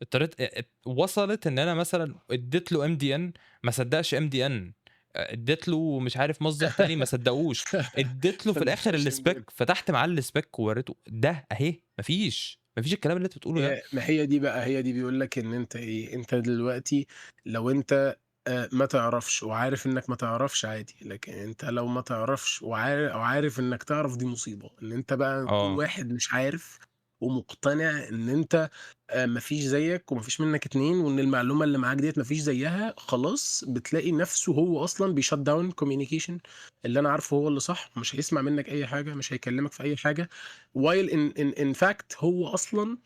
اضطريت أ ات وصلت إن أنا مثلًا ادّيت له MDN، ما صدّقش MDN، ادّيت له مش عارف مصدر تاني ما صدّقوش، ادّيت له في الآخر صدقش الspec، MDN. فتحت معاه الspec وورّيته ده أهي، ما فيش الكلام اللي أنت بتقوله ده. هي ما هي دي بقى، هي دي بيقول لك إن أنت إيه، أنت دلوقتي لو أنت ما تعرفش وعارف إنك ما تعرفش عادي، لكن أنت لو ما تعرفش وعارف إنك تعرف دي مصيبة، إن أنت بقى تكون آه. واحد مش عارف ومقتنع إن أنت ما فيش زيك وما فيش منك اتنين وإن المعلومة اللي معاك ديّة ما فيش زيها، خلاص بتلاقي نفسه هو أصلًا بيshut down communication، اللي أنا عارفه هو اللي صح، مش هيسمع منك أي حاجة، مش هيكلمك في أي حاجة، while in fact هو أصلًا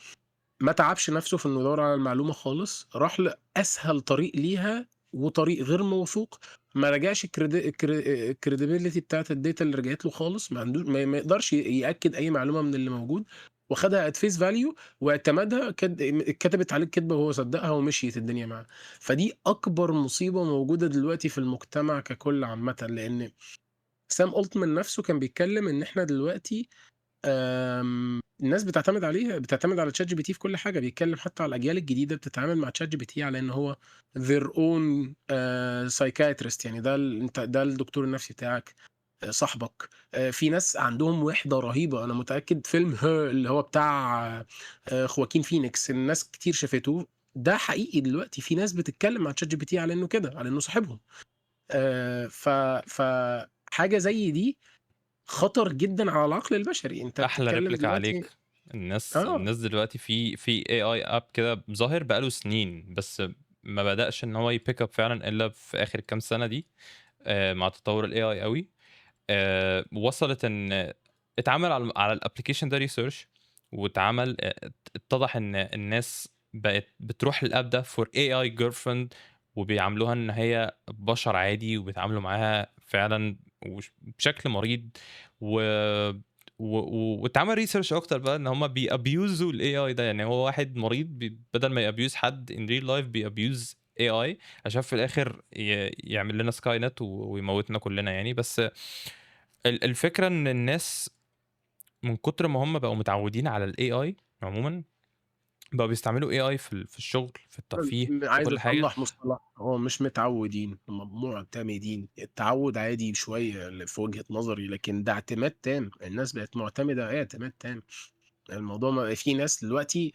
ما تعبش نفسه في إنه يدوّر على المعلومة خالص، راح لأسهل طريق ليها وطريق غير موثوق، ما راجعش الcredibility بتاعة الdata اللي رجعت له خالص، ما عندوش ما يقدرش يأكد أي معلومة من اللي موجود، وخدها at face value واعتمدها، اتكتبت عليه الكدبة وهو صدقها ومشيت الدنيا معاه. فدي أكبر مصيبة موجودة دلوقتي في المجتمع ككل عامةً، لإن Sam Altman نفسه كان بيتكلم إن إحنا دلوقتي الناس بتعتمد عليه، بتعتمد على ChatGPT في كل حاجة، بيتكلم حتى على الأجيال الجديدة بتتعامل مع ChatGPT على إن هو their own psychiatrist، يعني ده أنت ده الدكتور النفسي بتاعك، صاحبك. في ناس عندهم وحدة رهيبة، أنا متأكد فيلم Her اللي هو بتاع خواكين فينيكس الناس كتير شافته، ده حقيقي دلوقتي في ناس بتتكلم مع ChatGPT على إنه كده، على إنه صاحبهم. ف فحاجة زي دي خطر جدًا على العقل البشري، أنت أحلى بتتكلم replica دلوقتي عليك. الناس آه. الناس دلوقتي في AI app كده ظاهر بقى له سنين، بس ما بدأش إن هو يpick up فعلًا إلا في آخر كام سنة دي، مع تطور الAI أوي. وصلت إن اتعمل على الapplication ده research، واتعمل اتضح إن الناس بقت بتروح للapp ده for AI girlfriend، وبيعاملوها إن هي بشر عادي، وبيتعاملوا معاها فعلًا بشكل مريض، و و واتعمل research أكتر بقى إن هم بيabuse الAI ده، يعني هو واحد مريض بدل ما يabuse حد in real life بيabuse AI عشان في الآخر يعمل لنا skynet ويموتنا كلنا يعني. بس الفكرة إن الناس من كتر ما هم بقوا متعودين على الAI عمومًا، بقوا بيستعملوا AI في الشغل، في الترفيه، في عايز كل حاجة. أصلّح مصطلح، هو مش متعودين، هم معتمدين، التعوّد عادي شوية في وجهة نظري، لكن ده اعتماد تام، الناس بقت معتمدة اعتماد تام. الموضوع ما في ناس دلوقتي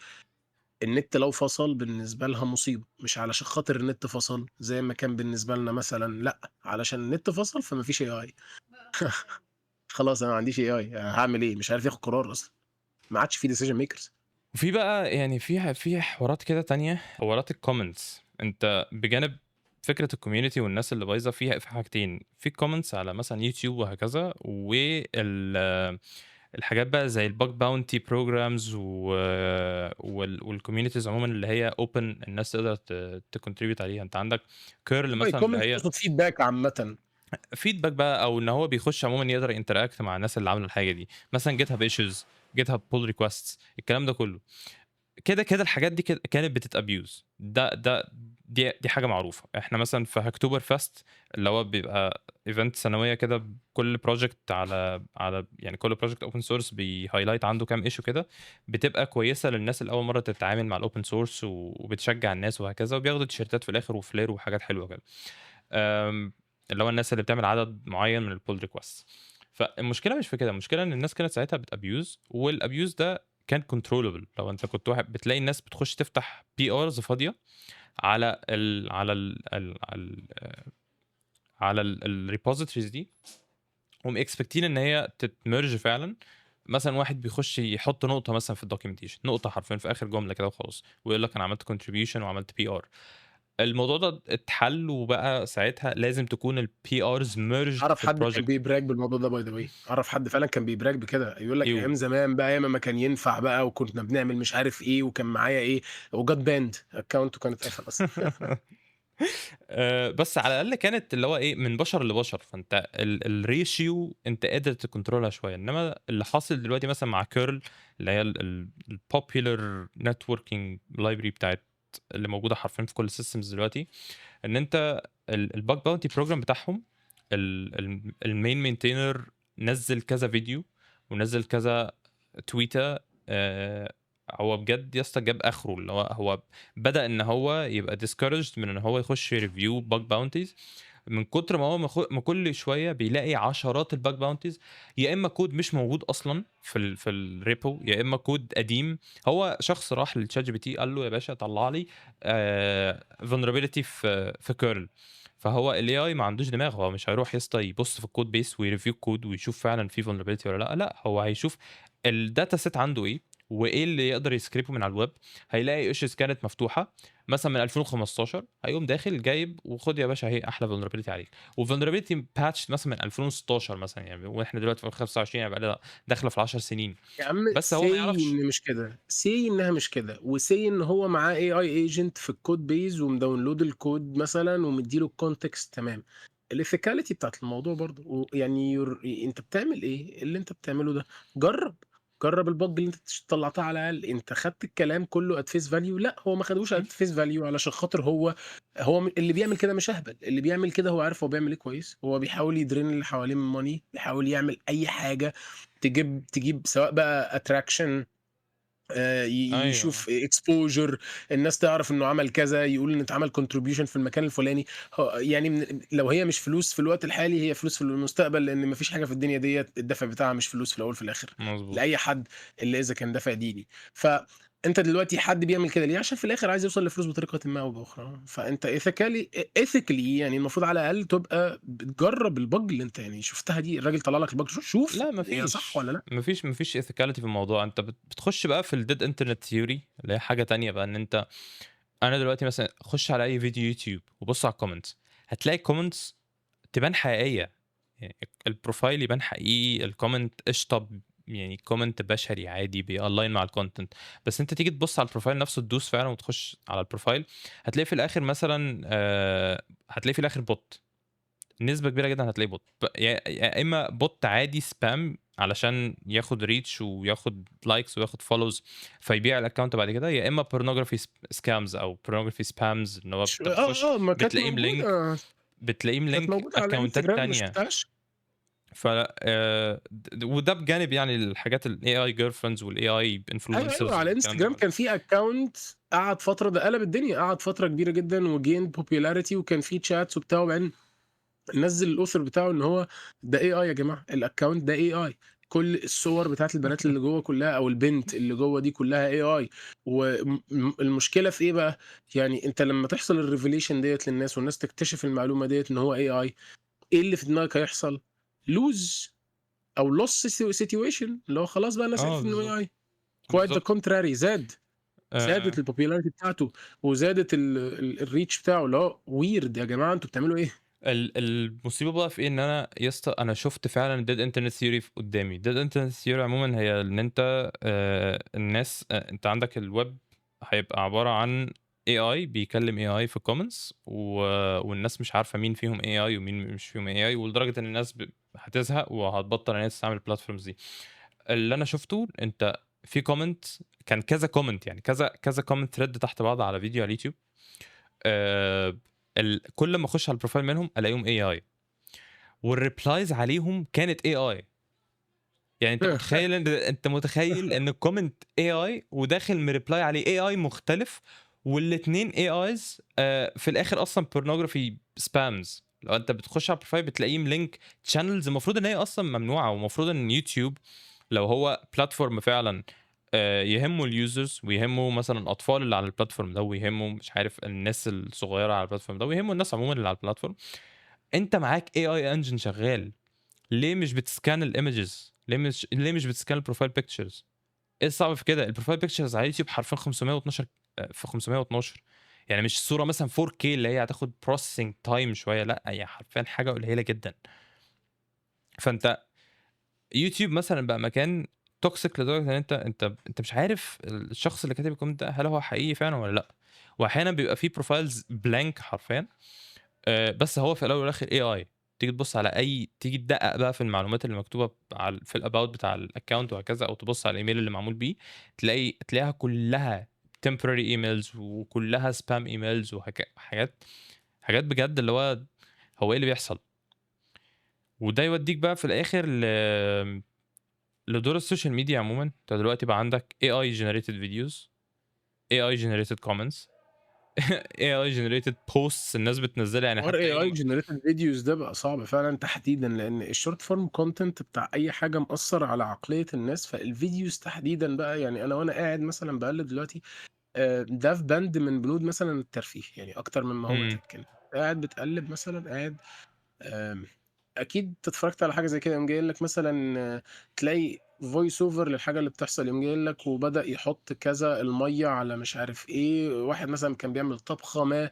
النت لو فصل بالنسبة لها مصيبة، مش علشان خاطر النت فصل زي ما كان بالنسبة لنا مثلًا، لأ، علشان النت فصل فما فيش AI. خلاص أنا ما عنديش AI، هاعمل إيه؟ مش عارف ياخد قرار أصلًا، ما عادش في decision makers. وفي بقى يعني في حوارات كده تانية، حوارات الcomments. أنت بجانب فكرة الcommunity والناس اللي بايظة فيها في حاجتين، في الcomments على مثلًا YouTube وهكذا، الحاجات بقى زي الbug bounty programs و وال والcommunities عمومًا اللي هي open، الناس تقدر تcontribute عليها. أنت عندك curl by مثلًا اللي comment هي تقصد feedback عامةً. feedback بقى، أو إن هو بيخش عمومًا يقدر يinteract مع الناس اللي عاملة الحاجة دي، مثلًا GitHub issues، GitHub pull requests، الكلام ده كله. كده، كده الحاجات دي كانت بتتabuse، ده ده دي دي حاجة معروفة. إحنا مثلًا في Hacktober Fest اللي هو بيبقى event سنوية كده، كل project على يعني كل project open source بيhighlight عنده كام issue كده، بتبقى كويسة للناس اللي أول مرّة تتعامل مع الopen source وبتشجع الناس وهكذا، وبياخدوا تيشيرتات في الآخر وفلير وحاجات حلوة كده. اللي هو الناس اللي بتعمل عدد معين من الpull requests. فالمشكلة مش في كده، المشكلة إن الناس كانت ساعتها بتabuse، والabuse ده كان controllable. لو أنت كنت واحد بتلاقي الناس بتخش تفتح PRs فاضية على ال على ال ال ال على ال repositories دي، وم expect ين ان هي تت merge فعلا. مثلا واحد بيخش يحط نقطة مثلا في ال documentation، نقطة حرفيا في اخر جملة كده وخلاص، ويقول لك انا عملت contribution وعملت PR. الموضوع ده اتحل، وبقى ساعتها لازم تكون ال PRs merged اعرف في حد كان البروجكت. بي brag بالموضوع ده by the way، اعرف حد فعلا كان بي brag بكده، يقول لك ايوه. ايام زمان بقى، ايام ما كان ينفع بقى، وكنا بنعمل مش عارف ايه، وكان معايا ايه، وجات banned account وكانت اتقفل اصلا. بس على الاقل كانت اللي هو ايه، من بشر لبشر، فانت ال ratio انت قادر ت control ها شويه. انما اللي حاصل دلوقتي مثلا مع curl، اللي هي ال popular networking library بتاعت اللي موجودة حرفيا في كل ال systems دلوقتي، ان انت ال bug bounty program بتاعهم، ال main maintainer نزل كذا فيديو ونزل كذا تويته. هو بجد يا اسطى جاب اخره، اللي هو بدا ان هو يبقى discouraged من ان هو يخش review bug bounties، من كتر ما هو ما كل شوية بيلاقي عشرات ال bug bounties، يا اما كود مش موجود اصلا في ال repo، يا اما كود قديم. هو شخص راح لل ChatGPT قال له يا باشا طلع لي vulnerability في curl. فهو ال AI ما عندوش دماغ، هو مش هيروح يا اسطى يبص في ال code base وي review ال code ويشوف فعلا في vulnerability ولا لا. لا، هو هيشوف ال data set عنده ايه، وايه اللي يقدر ي scrape ه من على الويب. هيلاقي issues كانت مفتوحة مثلا من 2015، هيقوم داخل جايب وخد يا باشا هي احلى vulnerability عليك، و vulnerability patch مثلا من 2016 مثلا، يعني واحنا دلوقتي في 2025، يعني بقى داخله في 10 سنين. يا عم بس هو ما سي يعرفش. ان مش كده، say انها مش كده، و say ان هو معاه AI agent في ال code base وم download ال code مثلا ومديله ال context تمام. ال ethicality بتاعت الموضوع برضو يعني انت بتعمل ايه اللي انت بتعمله ده؟ جرب، جرب ال bug اللي انت طلعتها على الاقل. انت خدت الكلام كله at face value؟ لا، هو ما خدوش at face value، علشان خاطر هو اللي بيعمل كده مش اهبل، اللي بيعمل كده هو عارف هو بيعمل ايه كويس. هو بيحاول ي drain اللي حواليه من money، بيحاول يعمل اي حاجة تجيب سواء بقى attraction، يشوف exposure، الناس تعرف انه عمل كذا، يقول ان اتعمل contribution في المكان الفلاني. يعني لو هي مش فلوس في الوقت الحالي هي فلوس في المستقبل، لان مفيش حاجة في الدنيا ديت الدفع بتاعها مش فلوس في الاول في الاخر. لاي حد اللي اذا كان دافع ديني. فانت دلوقتي حد بيعمل كده ليه؟ عشان في الاخر عايز يوصل لفلوس بطريقة ما او باخرى. فانت ethically يعني المفروض على الاقل تبقى بتجرب ال bug اللي انت يعني شفتها دي، الراجل طلع لك ال bug، شوف لا، هي صح ولا لا. مفيش ethicality في الموضوع. انت بتخش بقى في ال dead internet theory، اللي هي حاجة تانية بقى، ان انت انا دلوقتي مثلا خش على اي فيديو يوتيوب وبص على ال comments، هتلاقي comments تبان حقيقيه، يعني ال profile يبان حقيقي، ال comment قشطه، يعني comment بشري عادي بي align مع ال content. بس انت تيجي تبص على ال profile نفسه، تدوس فعلا وتخش على ال profile، هتلاقي في الاخر مثلا هتلاقي في الاخر bot، نسبه كبيرة جدا هتلاقي bot، يا اما bot عادي spam علشان ياخد reach وياخد likes وياخد follows فيبيع ال account بعد كده، يا اما pornography scams او pornography spams، ان هو انت بتخش ما كانت بتلاقيه م link، موجوده، بتلاقيه كانت م link موجودة على account ات انستجرام، ما تانية. شفتهاش. ف وده بجانب يعني الحاجات ال AI girlfriends وال AI influencers. ايوه، على انستجرام كان في account قعد فتره، ده قلب الدنيا، قعد فترة كبيرة جدا و gain popularity، وكان في chats وبتاع، وبعدين نزل ال author بتاعه ان هو ده AI يا جماعه، ال account ده AI، كل الصور بتاعت البنات اللي جوه كلها او البنت اللي جوه دي كلها AI. والمشكلة في ايه بقى؟ يعني انت لما تحصل ال revelation ديت للناس والناس تكتشف المعلومة ديت ان هو AI، ايه اللي في دماغك هيحصل؟ lose او loss situation، اللي هو خلاص بقى الناس عرفت انه AI. quite the contrary، زادت ال popularity بتاعته وزادت ال reach بتاعه، اللي هو weird يا جماعة انتوا بتعملوا ايه؟ المصيبة بقى في ايه؟ ان انا يا اسطى انا شفت فعلا dead internet theory قدامي. dead internet theory عموما هي ان انت الناس انت عندك الويب هيبقى عبارة عن AI بيكلم AI في comments، والناس مش عارفه مين فيهم AI ومين مش فيهم AI، ولدرجه ان الناس هتزهق وهتبطل ان هي تستعمل ال platforms دي. اللي انا شفته انت في comment، كان كذا comment، يعني كذا كذا comment thread تحت بعض على فيديو على اليوتيوب، كل ما اخش على ال profile منهم الاقيهم AI، وال replies عليهم كانت AI. يعني انت متخيل ان ال comment AI وداخل م reply عليه AI مختلف، والاثنين AIs في الاخر اصلا pornography spams. لو انت بتخش على ال profile بتلاقيه link channels المفروض ان هي اصلا ممنوعه، ومفروض ان يوتيوب لو هو platform فعلا يهمه ال users ويهمه مثلا الاطفال اللي على ال platform ده، ويهمه مش عارف الناس الصغيرة على ال platform ده، ويهمه الناس عموما اللي على ال platform. أنت معاك AI engine شغال، ليه مش بت scan ال images؟ ليه مش بت scan ال profile pictures؟ إيه الصعب في كده؟ ال profile pictures على يوتيوب حرفيًا 512 في 512، يعني مش صورة مثلًا 4K اللي هي هتاخد processing time شوية، لأ، هي حرفيًا حاجة قليلة جدًا. فأنت يوتيوب مثلًا بقى مكان toxic لدرجة إن أنت مش عارف الشخص اللي كاتب ال comment ده هل هو حقيقي فعلًا والّا لأ، وأحيانًا بيبقى في profiles blank حرفيًا، بس هو في الأول والآخر AI. تيجي تبُص على أي تيجي تدقق بقى في المعلومات اللي مكتوبة على في الabout بتاع الaccount وهكذا، أو تبُص على الإيميل اللي معمول بيه، تلاقيها كلها temporary emails وكلها spam emails حاجات حاجات بجد اللي هو إيه اللي بيحصل؟ وده يوديك بقى في الآخر لدور ال social media عمومًا. أنت دلوقتي بقى عندك AI generated videos، AI generated comments، AI generated posts الناس بتنزّلها، يعني حوار حتى AI يوم generated videos ده بقى صعب فعلًا تحديدًا، لإن الshort form content بتاع أي حاجة مأثّر على عقلية الناس، فال videos تحديدًا بقى، يعني أنا وأنا قاعد مثلًا باقلِّب دلوقتي، ده في بند من بنود مثلًا الترفيه، يعني أكتر مما هو إمم. tech. أنت قاعد بتقلِّب مثلًا، قاعد، آمم، أكيد أنت اتفرّجت على حاجة زي كده، يقوم جاي لك مثلًا تلاقي voice over للحاجة اللي بتحصل، يقوم جاي لك وبدأ يحط كذا المَيّة على مش عارف إيه، واحد مثلًا كان بيعمل طبخة ما،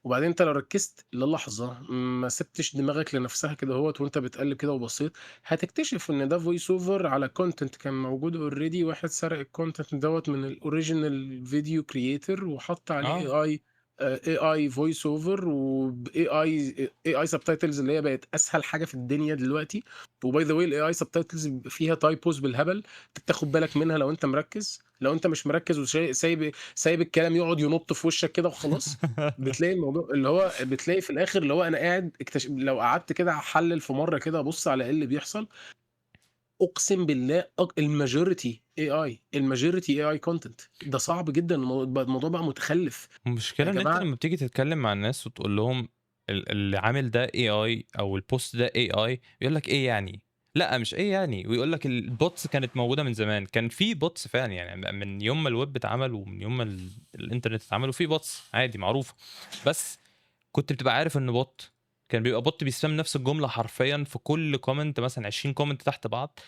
وبعدين أنت لو ركّزت للحظة، ما سِبتش دماغك لنفسها كدهوّة وأنت بتقلِّب كده وبصّيت، هتكتشف إن ده voice over على content كان موجود already، واحد سرق الcontent دوّة من الoriginal video creator وحَط عليه آه. AI، AI voice over وبAI AI subtitles اللي هي بقت أسهل حاجة في الدنيا دلوقتي. وby the way، الAI subtitles بيبقى فيها typos بالهبل، أنت بتاخد بالك منها لو أنت مركّز، لو أنت مش مركّز سايب سايب الكلام يقعد ينُط في وشّك كده وخلاص، بتلاقي الموضوع اللي هو بتلاقي في الآخر اللي هو أنا قاعد لو قعدت كده أحلِّل في مرّة كده أبُص على إيه اللي بيحصل، أقسم بالله الmajority AI، الmajority AI content. ده صعب جدًا، الموضوع بقى متخلِّف. يا المشكلة إن أنت جماعة، لمّا بتيجي تتكلم مع الناس وتقول لهم اللي عامل ده AI أو الpost ده AI، يقول لك إيه يعني؟ لأ، مش إيه يعني، ويقول لك الbots كانت موجودة من زمان، كان في bots فعلًا، يعني من يوم ما الweb اتعمل ومن يوم ما الإنترنت اتعمل وفي bots عادي معروفة، بس كنت بتبقى عارف إنه bot، كان بيبقى bot بي spam نفس الجملة حرفيًا في كل comment، مثلًا 20 comment تحت بعض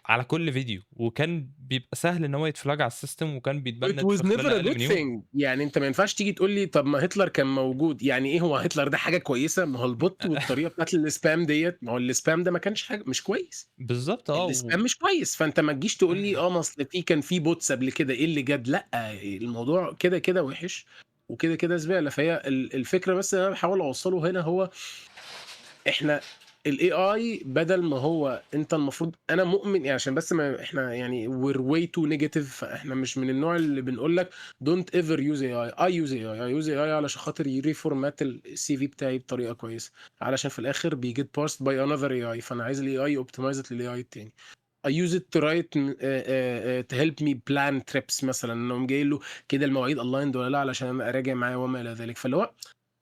على كل فيديو، وكان بيبقى سهل إن هو يت flag على ال system وكان it بيتبند was في خلال never a أقل good من يوم. thing. يعني أنت ما ينفعش تيجي تقول لي طب ما هتلر كان موجود، يعني إيه هو هتلر ده حاجة كويسة؟ ما هو الbot والطريقة بتاعة الspam ديّة، ما هو الspam ده ما كانش حاجة مش كويس. بالضبط آه، الspam مش كويس، فأنت ما تجيش تقول لي آه، ما أصل كان في bots قبل كده، إيه اللي جد؟ لأ، الموضوع كده، كده وِحِش وكده، كده زبالة. فهي الفكرة بس اللي أنا باحاول أوصّله هنا هو إحنا الAI بدل ما هو، أنت المفروض، أنا مؤمن يعني عشان بس ما إحنا يعني we're way too negative، فإحنا مش من النوع اللي بنقول لك don't ever use AI. I use AI، I use AI علشان خاطر يreformat الCV بتاعي بطريقة كويسة، علشان في الآخر بيget parsed by another AI، فأنا عايز الAI optimize it للAI التاني. I use it to write to help me plan trips مثلًا، أقوم جاي له كده المواعيد aligned والّا لأ علشان أراجع معاه وما إلى ذلك، فاللي هو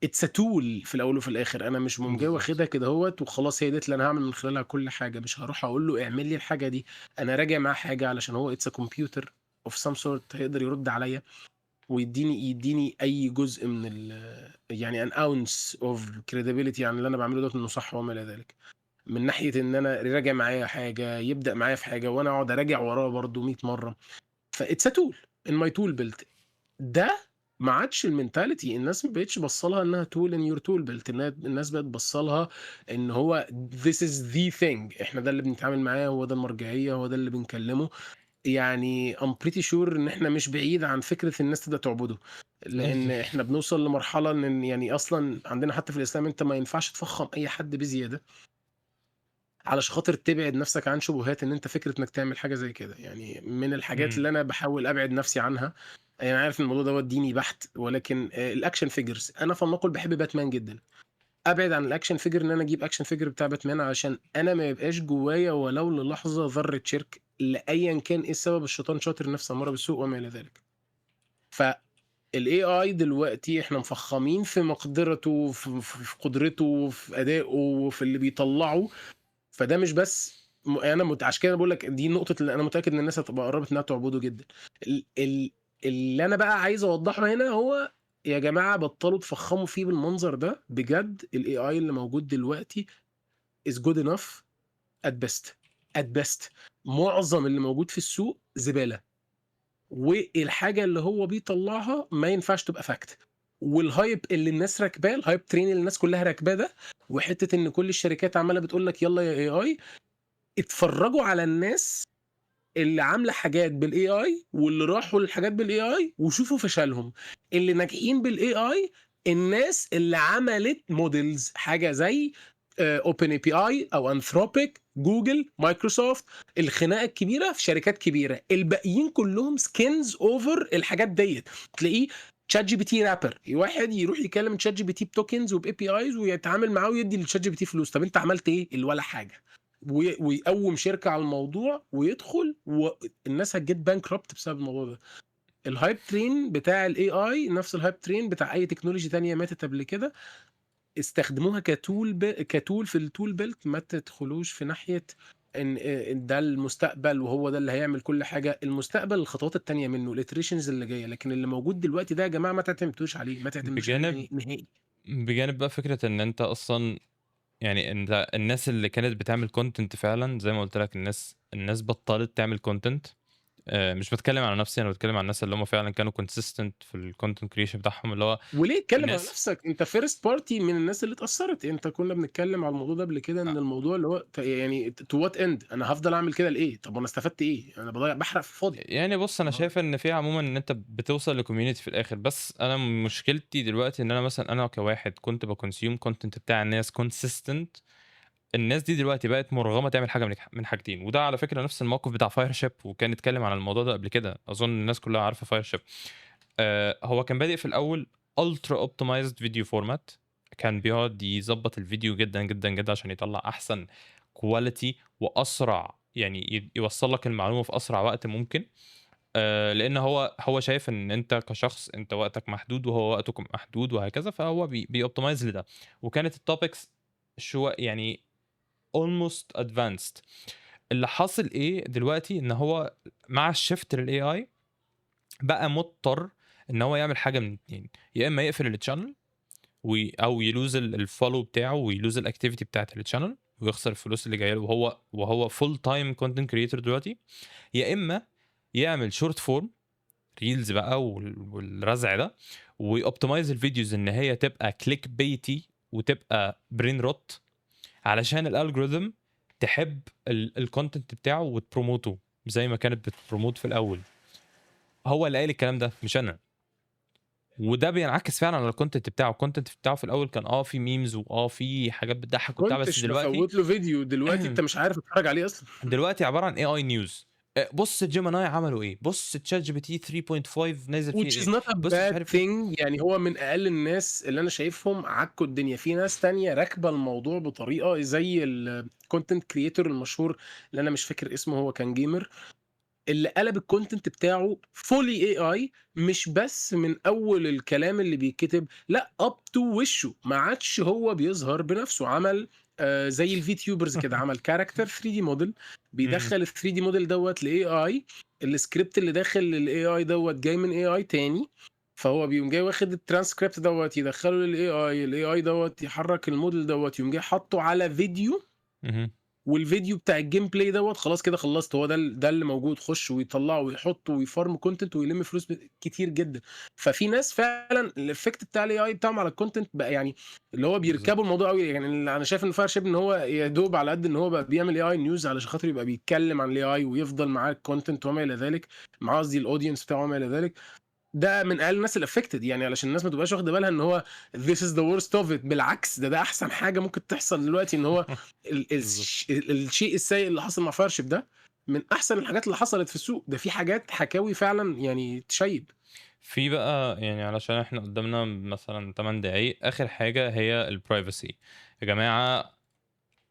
it's a tool في الأول وفي الآخر، أنا مش باقوم جاي بالضبط. واخدها كدهوّة وخلاص هي ديّة اللي أنا هاعمل من خلالها كل حاجة، مش هاروح أقول له اعمل لي الحاجة دي، أنا راجع معاه حاجة علشان هو it's a computer of some sort هيقدر يرد عليَّ ويدّيني أي جزء من يعني an ounce of credibility عن اللي أنا باعمله دوّة إنه صح وما إلى ذلك. من ناحية إن أنا يراجع معايا حاجة، يبدأ معايا في حاجة وأنا أقعد أراجع وراه برضه 100 مرّة. فit's a tool in my tool belt. ده ما عادش الmentality، الناس ما بقتش باصة لها إنها tool in your tool belt، الناس بقت باصة لها إن هو this is the thing، إحنا ده اللي بنتعامل معاه، هو ده المرجعية، هو ده اللي بنكلمه. يعني I'm pretty sure إن إحنا مش بعيد عن فكرة الناس تبدأ تعبده، لإن إحنا بنوصل لمرحلة إن يعني أصلًا عندنا حتى في الإسلام أنت ما ينفعش تفخّم أي حد بزيادة. علشان خاطر تبعد نفسك عن شبهات إن أنت فكرة إنك تعمل حاجة زي كده، يعني من الحاجات اللي إمم. أنا باحاول أبعد نفسي عنها، أنا عارف إن الموضوع دوّة ديني بحت، ولكن الaction figures، أنا فلنقل باحب باتمان جدًا، أبعد عن الaction figure، إن أنا أجيب action figure بتاع باتمان عشان أنا ما يبقاش جوايا ولو للحظة ذرة شرك لأيًا كان إيه السبب، الشيطان شاطر، النفس أمارة بالسوء وما إلى ذلك. فالAI دلوقتي إحنا مفخمين في مقدرته، في قدرته، في أدائه، وفي اللي بيطلّعه، فده مش بس أنا عشان كده باقول لك دي نقطة اللي أنا متأكد إن الناس هتبقى قرّبت إنها تعبده جدًا. ال ال اللي أنا بقى عايز أوضّحه هنا هو يا جماعة بطلوا تفخموا فيه بالمنظر ده بجد. ال AI اللي موجود دلوقتي is good enough at best، at best. معظم اللي موجود في السوق زبالة، والحاجة اللي هو بيطلعها ما ينفعش تبقى fact. وال hype اللي الناس راكباه، ال hype train اللي الناس كلها راكباه ده، وحتة ان كل الشركات عماله بتقول لك يلا يا AI، اتفرجوا على الناس اللي عامله حاجات بال AI واللي راحوا للحاجات بال AI وشوفوا فشلهم. اللي ناجحين بال AI الناس اللي عملت models، حاجة زي OpenAI او Anthropic، Google، Microsoft. الخناقة الكبيرة في شركات كبيرة، الباقيين كلهم skins over الحاجات ديت. تلاقيه ChatGPT wrapper، واحد يروح يكلم ChatGPT ب tokens وب APIs ويتعامل معاه ويدي لل ChatGPT فلوس. طب انت عملت ايه؟ اللي ولا حاجة. ويقوم شركة على الموضوع ويدخل، والناس هت get bankrupt بسبب الموضوع ده. ال hype train بتاع ال AI نفس ال hype train بتاع اي technology تانية ماتت قبل كده. استخدموها ك tool ك tool في ال tool belt، ما تدخلوش في ناحية ان ده المستقبل وهو ده اللي هيعمل كل حاجة. المستقبل الخطوات التانية منه، ال iterations اللي جاية، لكن اللي موجود دلوقتي ده يا جماعة ما تعتمدوش عليه، ما تعتمدوش عليه بجانب نهائي. بجانب بقى فكرة ان انت اصلا يعني انت الناس اللي كانت بتعمل content فعلا زي ما قلت لك، الناس بطلت تعمل content. مش بتكلم على نفسي، انا بتكلم على الناس اللي هم فعلا كانوا consistent في ال content creation بتاعهم، اللي هو وليه اتكلم على الناس نفسك؟ انت first party من الناس اللي اتأثرت. انت كنا بنتكلم على الموضوع ده قبل كده، ان الموضوع اللي هو يعني to what end، انا هفضل اعمل كده لايه؟ طب وانا استفدت ايه؟ انا بضيع، بحرق في الفاضي. يعني بص، انا شايف ان في عموما ان انت بتوصل ل community في الاخر، بس انا مشكلتي دلوقتي ان انا مثلا انا كواحد كنت ب consume content بتاع الناس consistent، الناس دي دلوقتي بقت مرغمه تعمل حاجة من حاجتين. وده على فكرة نفس الموقف بتاع Fireship، وكان اتكلم عن الموضوع ده قبل كده، اظن الناس كلها عارفه Fireship. هو كان بادئ في الاول ultra optimized video format، كان بيقعد يظبط الفيديو جدا جدا جدا عشان يطلع احسن quality واسرع، يعني يوصل لك المعلومة في اسرع وقت ممكن. لان هو شايف ان انت كشخص انت وقتك محدود وهو وقته محدود وهكذا، فهو بي optimize لده. وكانت ال topics شو يعني almost advanced. اللي حاصل ايه دلوقتي، ان هو مع ال shift لل AI بقى مضطر ان هو يعمل حاجة من اتنين، يا اما يقفل ال channel او ي lose ال follow بتاعه وي lose ال activity بتاعت ال channel ويخسر الفلوس اللي جاية له، وهو full time content creator دلوقتي، يا اما يعمل short form reels بقى والرزع ده، وي optimize ال videos ان هي تبقى clickbaity وتبقى brain rot علشان ال algorithm تحب ال content بتاعه وت promote ه زي ما كانت بت promote في الاول. هو اللي قال الكلام ده مش انا، وده بينعكس فعلا على ال content بتاعه. ال content بتاعه في الاول كان في memes في حاجات بتضحك وبتاع، بس كنتش دلوقتي بفوت له فيديو، دلوقتي انت مش عارف تتفرج عليه اصلا. دلوقتي عبارة عن AI news. بص Gemini عملوا ايه، بص ChatGPT 3.5 نازل فيه which is ايه، not a بص مش bad عارف ايه. thing. يعني هو من اقل الناس اللي انا شايفهم عكوا الدنيا. في ناس تانية راكبه الموضوع بطريقة زي ال content creator المشهور اللي انا مش فاكر اسمه، هو كان gamer اللي قلب ال content بتاعه fully AI، مش بس من اول الكلام اللي بيتكتب، لا up to وشه ما عادش هو بيظهر بنفسه. عمل زي ال VTubers كده، عمل character 3D model، بيدخل ال 3D model دوت ل AI، ال script اللي داخل لل AI دوت جاي من AI تاني، فهو بيقوم جاي واخد الترانسكريبت دوت يدخله لل AI، ال AI دوت يحرك الموديل دوت، يقوم جاي حاطه على فيديو، والفيديو بتاع ال gameplay دوت خلاص كده خلصت، هو ده اللي موجود، خش ويطلعه ويحطه وي farm content ويلم فلوس كتير جدا. ففي ناس فعلا ال effect بتاع ال AI بتاعهم على ال content بقى يعني اللي هو بيركبوا الموضوع قوي. يعني انا شايف ان Fireship ان هو يا دوب على قد ان هو بقى بيعمل AI news علشان خاطر يبقى بيتكلم عن ال AI ويفضل معاه ال content وما الى ذلك، مع قصدي ال audience بتاعه وما الى ذلك. ده من اقل الناس اللي affected، يعني علشان الناس ما تبقاش واخده بالها ان هو this is the worst of it. بالعكس ده احسن حاجة ممكن تحصل دلوقتي، ان هو الشيء السيء اللي حصل مع Fireship ده من احسن الحاجات اللي حصلت في السوق ده. في حاجات حكاوي فعلا يعني تشيب في بقى، يعني علشان احنا قدامنا مثلا 8 دقايق، اخر حاجة هي ال privacy. يا جماعة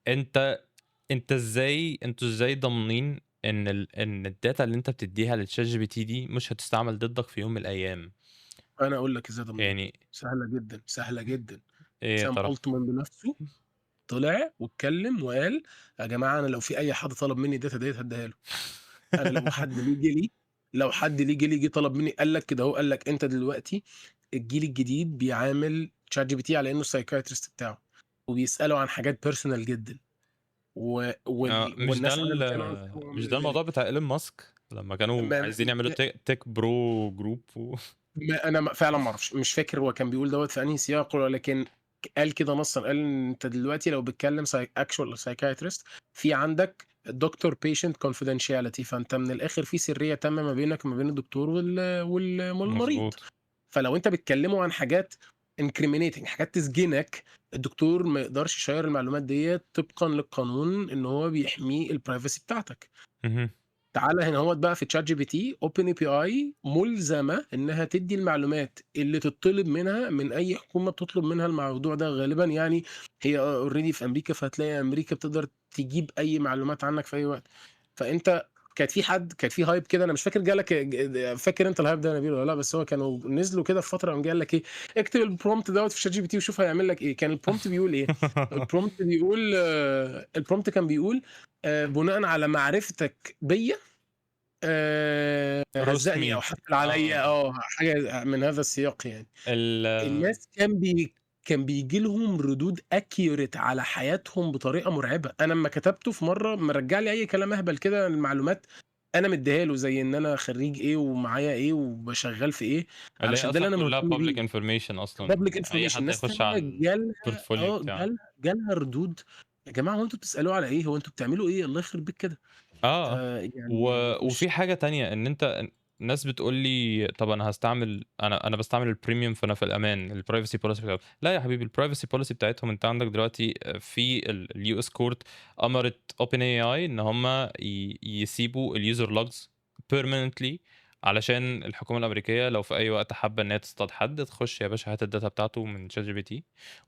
انت ازاي، انتوا ازاي ضامنين ان ال data اللي انت بتديها لل ChatGPT دي مش هتستعمل ضدك في يوم من الايام؟ انا اقول لك ازاي ضامنين. يعني سهلة جدا، سهلة جدا. ايه يا سام ترى؟ التمان بنفسه طلع واتكلم وقال يا جماعة انا لو في اي حد طلب مني ال data ديت هديها له. انا لو حد legally، لو حد legally جه طلب مني، قال لك كده اهو، قال لك انت دلوقتي الجيل الجديد بيعامل ChatGPT على إنه الpsychiatrist بتاعه، وبيسأله عن حاجات personal جدًا، و آه، وال مش ده والناس ال عملت finance وما مش إلى ده الموضوع ذلك. بتاع إيلون ماسك لمّا كانوا ما عايزين يعملوا tech bro group و ما أنا فعلًا ما أعرفش، مش فاكر هو كان بيقول دوّة في أنهي سياق، ولكن قال كده نصًا، قال إن أنت دلوقتي لو بتكلم actual psychiatrist في عندك doctor patient confidentiality، فأنت من الآخر في سرية تامة ما بينك وما بين الدكتور والمريض. مضبوط. فلو أنت بتكلمه عن حاجات incriminating، حاجات تسجنك، الدكتور ما يقدرش يشيّر المعلومات ديّة طبقًا للقانون إن هو بيحمي الprivacy بتاعتك. اهم. تعالَ هنا أهوّة بقى في ChatGPT، OpenAPI ملزمة إنها تدّي المعلومات اللي تطلب منها من أي حكومة بتطلب منها الموضوع ده غالبًا، يعني هي already في أمريكا، فهتلاقي أمريكا بتقدر تجيب أي معلومات عنك في أي وقت. فأنت كانت في حد، كانت في hype كده، أنا مش فاكر جالك فاكر أنت الhype ده يا نبيل والّا لأ؟ بس هو كانوا نزلوا كده في فترة قام جاي قال لك إيه، اكتب الprompt دوّة في ChatGPT وشوف هيعمل لك إيه. كان الprompt بيقول إيه؟ الprompt بيقول، الprompt كان بيقول بناءً على معرفتك بيّا، roast هزّقني me. أو حفّل عليّا، آه. حاجة من هذا السياق يعني. ال الناس كان بييجي لهم ردود accurate على حياتهم بطريقة مرعبة. أنا أمّا كتبته في مرّة ما رجّع لي أي كلام أهبل كده، المعلومات أنا مدّيها له، زي إن أنا خرّيج إيه ومعايا إيه وشغّال في إيه، اللي هي علشان ده أصلًا اللي أنا كلّها مهتم public بيه. information أصلًا، public يعني أي information. حد ناس هيخش تانية على جالها الportfolio بتاعك. جالها ردود، يا جماعة هو أنتم بتسألوه على إيه، هو أنتم بتعملوا إيه، الله يخرب بيت كده. آه، و يعني مش وفي حاجة تانية إن أنت ناس بتقول لي طَب أنا هاستعمل، أنا باستعمل الpremium فأنا في الأمان، الprivacy policy بتاعته، لا يا حبيبي، الprivacy policy بتاعتهم أنت عندك دلوقتي في الUS court أمرت OpenAI إن هم يسيبوا الuser logs permanently، علشان الحكومة الأمريكية لو في أي وقت حابة إن هي تصطاد حد، تخش يا باشا هات الdata بتاعته من ChatGPT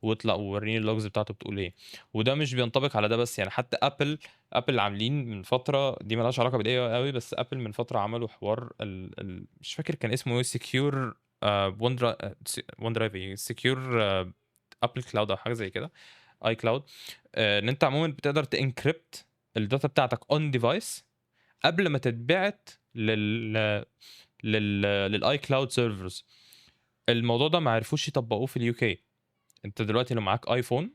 واطلع ووريني الlogs بتاعته بتقول إيه. وده مش بينطبق على ده بس، يعني حتى Apple عاملين من فترة، دي ما لهاش علاقة بالAI أوي، بس Apple من فترة عملوا حوار ال ال مش فاكر كان اسمه إيه، secure OneDrive إيه، secure Apple cloud أو حاجة زي كده، iCloud، إن أنت عمومًا بتقدر تencrypt الdata بتاعتك on device قبل ما تتبعت لل للiCloud servers. الموضوع ده ما عرفوش يطبقوه في الUK. أنت دلوقتي لو معاك iPhone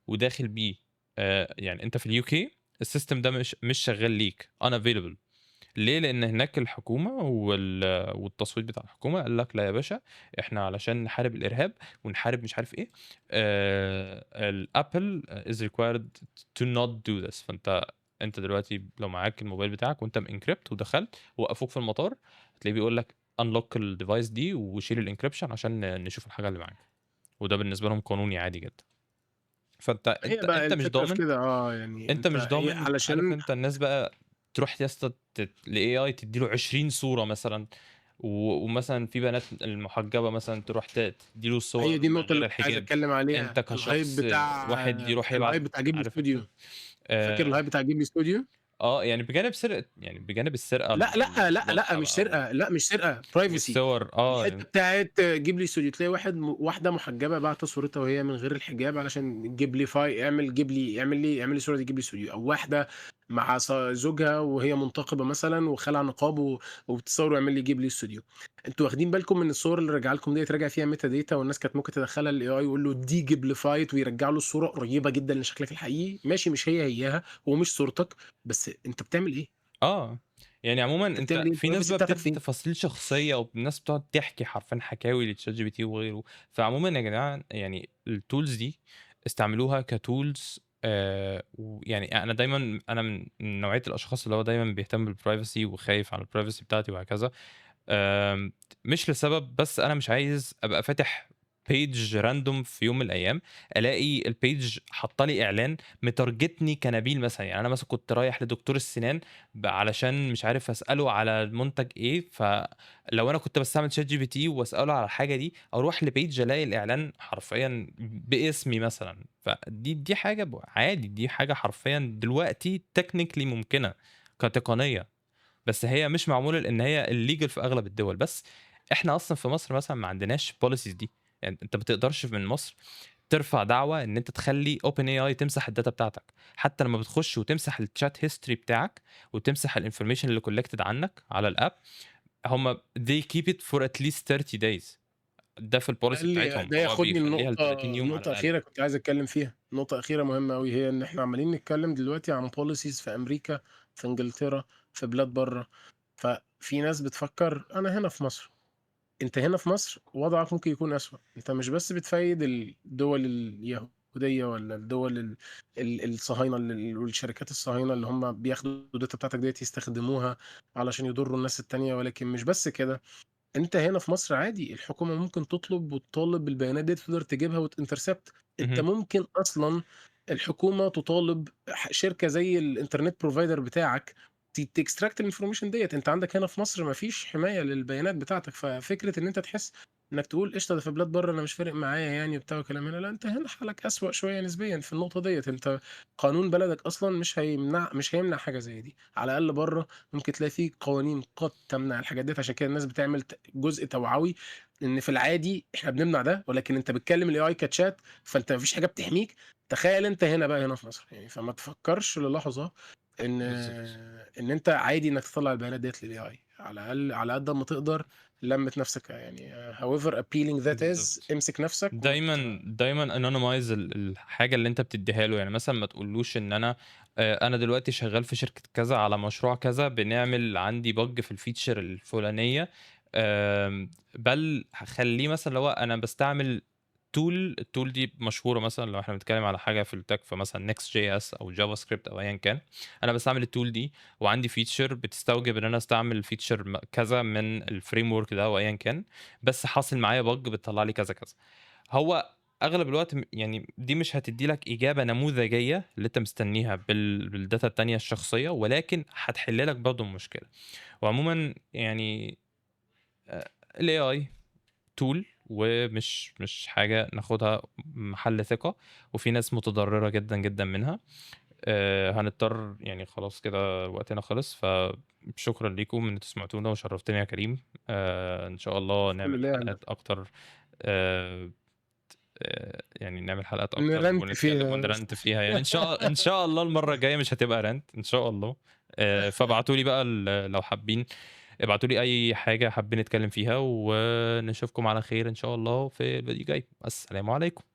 وداخل بيه، يعني أنت في الUK ال system ده مش شغال ليك، unavailable. ليه؟ لأن هناك الحكومة والتصويت بتاع الحكومة قال لك لا يا باشا، إحنا علشان نحارب الإرهاب ونحارب مش عارف إيه، ال Apple is required to not do this. فأنت دلوقتي لو معاك الموبايل بتاعك وأنت مencrypt ودخلت وقفوك في المطار، هتلاقيه بيقول لك unlock ال device دي وشيل ال encryption عشان نشوف الحاجة اللي معاك، وده بالنسبة لهم قانوني عادي جدا. فأنت هي أنت بقى أنت مش الفكرة في ضامن، كده، يعني أنت أنت مش هي ضامن. عارف علشان أنت الناس بقى تروح يا اسطى لAI تدّي له 20 صورة مثلًا، ومثلًا في بنات المحجبة مثلًا تروح تدّي له هي الصور دي من النقطة غير اللي كنت عايز الحجاب، أتكلم أنت عليها، الhype كشخص بتاع واحد يروح الhype يبعت، بتاع Ghibli عارف أنت؟ Studio. فاكر آآ الhype بتاع Ghibli Studio؟ يعني بجانب سرقة، يعني بجانب السرقة لأ، لأ، لأ، لأ، الواضحة مش بقى سرقة، لأ مش سرقة، privacy. والصور الحتّة يعني بتاعة Ghibli Studio تلاقي واحد واحدة محجبة باعتة صورتها وهي من غير الحجاب علشان Ghiblify، اعمل Ghibli، اعمل لي صورة دي Ghibli Studio، أو واحدة مع زوجها وهي منتقبة مثلًا وخالعة نقاب وبتصور واعمل لي Ghibli Studio. أنتم واخدين بالكم من الصور اللي راجعة لكم ديّة راجع فيها meta data، والناس كانت ممكن تدخّلها للAI ويقول له de-Ghiblified ويرجع له الصورة قريبة جدًا لشكلك الحقيقي، ماشي مش هي هياها ومش صورتك، بس أنت بتعمل إيه؟ يعني عمومًا أنت أنت بتعمل إيه؟ في ناس الprivacy بقى بتاعتك بتدّي فين؟ تفاصيل شخصية، وناس بتقعد تحكي حرفيًا حكاوي لChatGPT وغيره. فعمومًا يا جدعان يعني الtools دي استعملوها كtools، ويعني أنا دايمًا، أنا من نوعية الأشخاص اللي هو دايمًا بيهتم بالprivacy وخايف على الprivacy بتاعتي وهكذا. مش لسبب، بس أنا مش عايز أبقى فاتح page random في يوم من الأيام، ألاقي الpage حاطة لي إعلان متارجتني كنبيل مثلًا. يعني أنا مثلًا كنت رايح لدكتور السنان علشان مش عارف أسأله على المنتج إيه، فلو أنا كنت باستعمل ChatGPT وأسأله على الحاجة دي، أروح لpage ألاقي الإعلان حرفيًا باسمي مثلًا. فدي حاجة عادي، دي حاجة حرفيًا دلوقتي technically ممكنة كتقنية، بس هي مش معمولة لإن هي illegal في أغلب الدول. بس إحنا أصلًا في مصر مثلًا ما عندناش policies دي، يعني أنت ما تقدرش من مصر ترفع دعوى إن أنت تخلّي OpenAI تمسح الdata بتاعتك، حتى لمّا بتخش وتمسح الchat history بتاعك وتمسح الinformation اللي collected عنك على الapp، هم they keep it for at least 30 days. ده في ده الpolicy اللي بتاعتهم، ده هو ياخدني بيخلّيها لنقطة ل30 يوم على نقطة الأقل. أخيرة كنت عايز أتكلم فيها، نقطة أخيرة مهمة أوي، هي إن إحنا عمّالين نتكلم دلوقتي عن policies في أمريكا، في إنجلترا، في بلاد برّه، ففي ناس بتفكّر أنا هنا في مصر، أنت هنا في مصر وضعك ممكن يكون أسوأ، أنت مش بس بتفايد الدول اليهودية والّا الدول ال ال الصهاينة والشركات الصهاينة اللي هم بياخدوا الdata بتاعتك ديّة يستخدموها علشان يضروا الناس التانية، ولكن مش بس كده، أنت هنا في مصر عادي الحكومة ممكن تطلب وتطالب بالبيانات ديّة وتقدر تجيبها وتintercept. أنت اهم. ممكن أصلًا الحكومة تطالب شركة زي الinternet provider بتاعك تextract الinformation ديّة، أنت عندك هنا في مصر ما فيش حماية للبيانات بتاعتك، ففكرة إن أنت تحس إنك تقول قشطة ده في بلاد برّه أنا مش فارق معايا يعني وبتاع وكلام هنا، لأ أنت هنا حالك أسوأ شوية نسبيًا في النقطة ديّة، أنت قانون بلدك أصلًا مش هيمنع حاجة زي دي، على الأقل برّه ممكن تلاقي في قوانين قد تمنع الحاجات ديّة، عشان كده الناس بتعمل جزء توعوي إن في العادي إحنا بنمنع ده، ولكن أنت بتكلم الAI كchat فأنت ما فيش حاجة بتحميك، تخيل أنت هنا بقى هنا في مصر يعني، فما تفكرش للحظة إن بالضبط. إن أنت عادي إنك تطلّع البيانات ديّة للAI، على الأقل على قد أمّا تقدر لمِّت نفسك يعني however appealing that is، بالضبط. امسك نفسك وما دايمًا دايمًا anonymize الحاجة اللي أنت بتدّيها له، يعني مثلًا ما تقولوش إن أنا أنا دلوقتي شغّال في شركة كذا على مشروع كذا، بنعمل عندي bug في الfeature الفلانية، آمم، بل هاخلّيه مثلًا اللي هو أنا باستعمل tool، الtool دي مشهورة مثلًا لو إحنا بنتكلم على حاجة في الtech، فمثلًا Next.js أو JavaScript أو أيًا كان، أنا باستعمل الtool دي وعندي feature بتستوجب إن أنا أستعمل feature كذا من الframework ده أو أيًا كان، بس حاصل معايا bug بتطلّع لي كذا، كذا. هو أغلب الوقت يعني دي مش هتدّي لك إجابة نموذجية اللي أنت مستنيها بالdata التانية الشخصية، ولكن هتحل لك برضه المشكلة. وعمومًا يعني آآ الAI tool، ومش مش حاجة ناخدها محل ثقة، وفي ناس متضررة جدًا، جدًا منها. هنضطر يعني خلاص كده وقتنا خلص، فشكرًا ليكم إن أنتم سمعتونا وشرفتني يا كريم. إن شاء الله كل نعمل اللي هي حلقات أكتر، آآ يعني نعمل حلقات أكتر نrant ونتكلم فيها بس. ونrant فيها يعني إن شاء الله المرّة الجاية مش هتبقى rant إن شاء الله. فابعتوا لي بقى لو حابين ابعتوا لي أي حاجة حابين نتكلم فيها، ونشوفكم على خير إن شاء الله في الفيديو الجاي. السلام عليكم.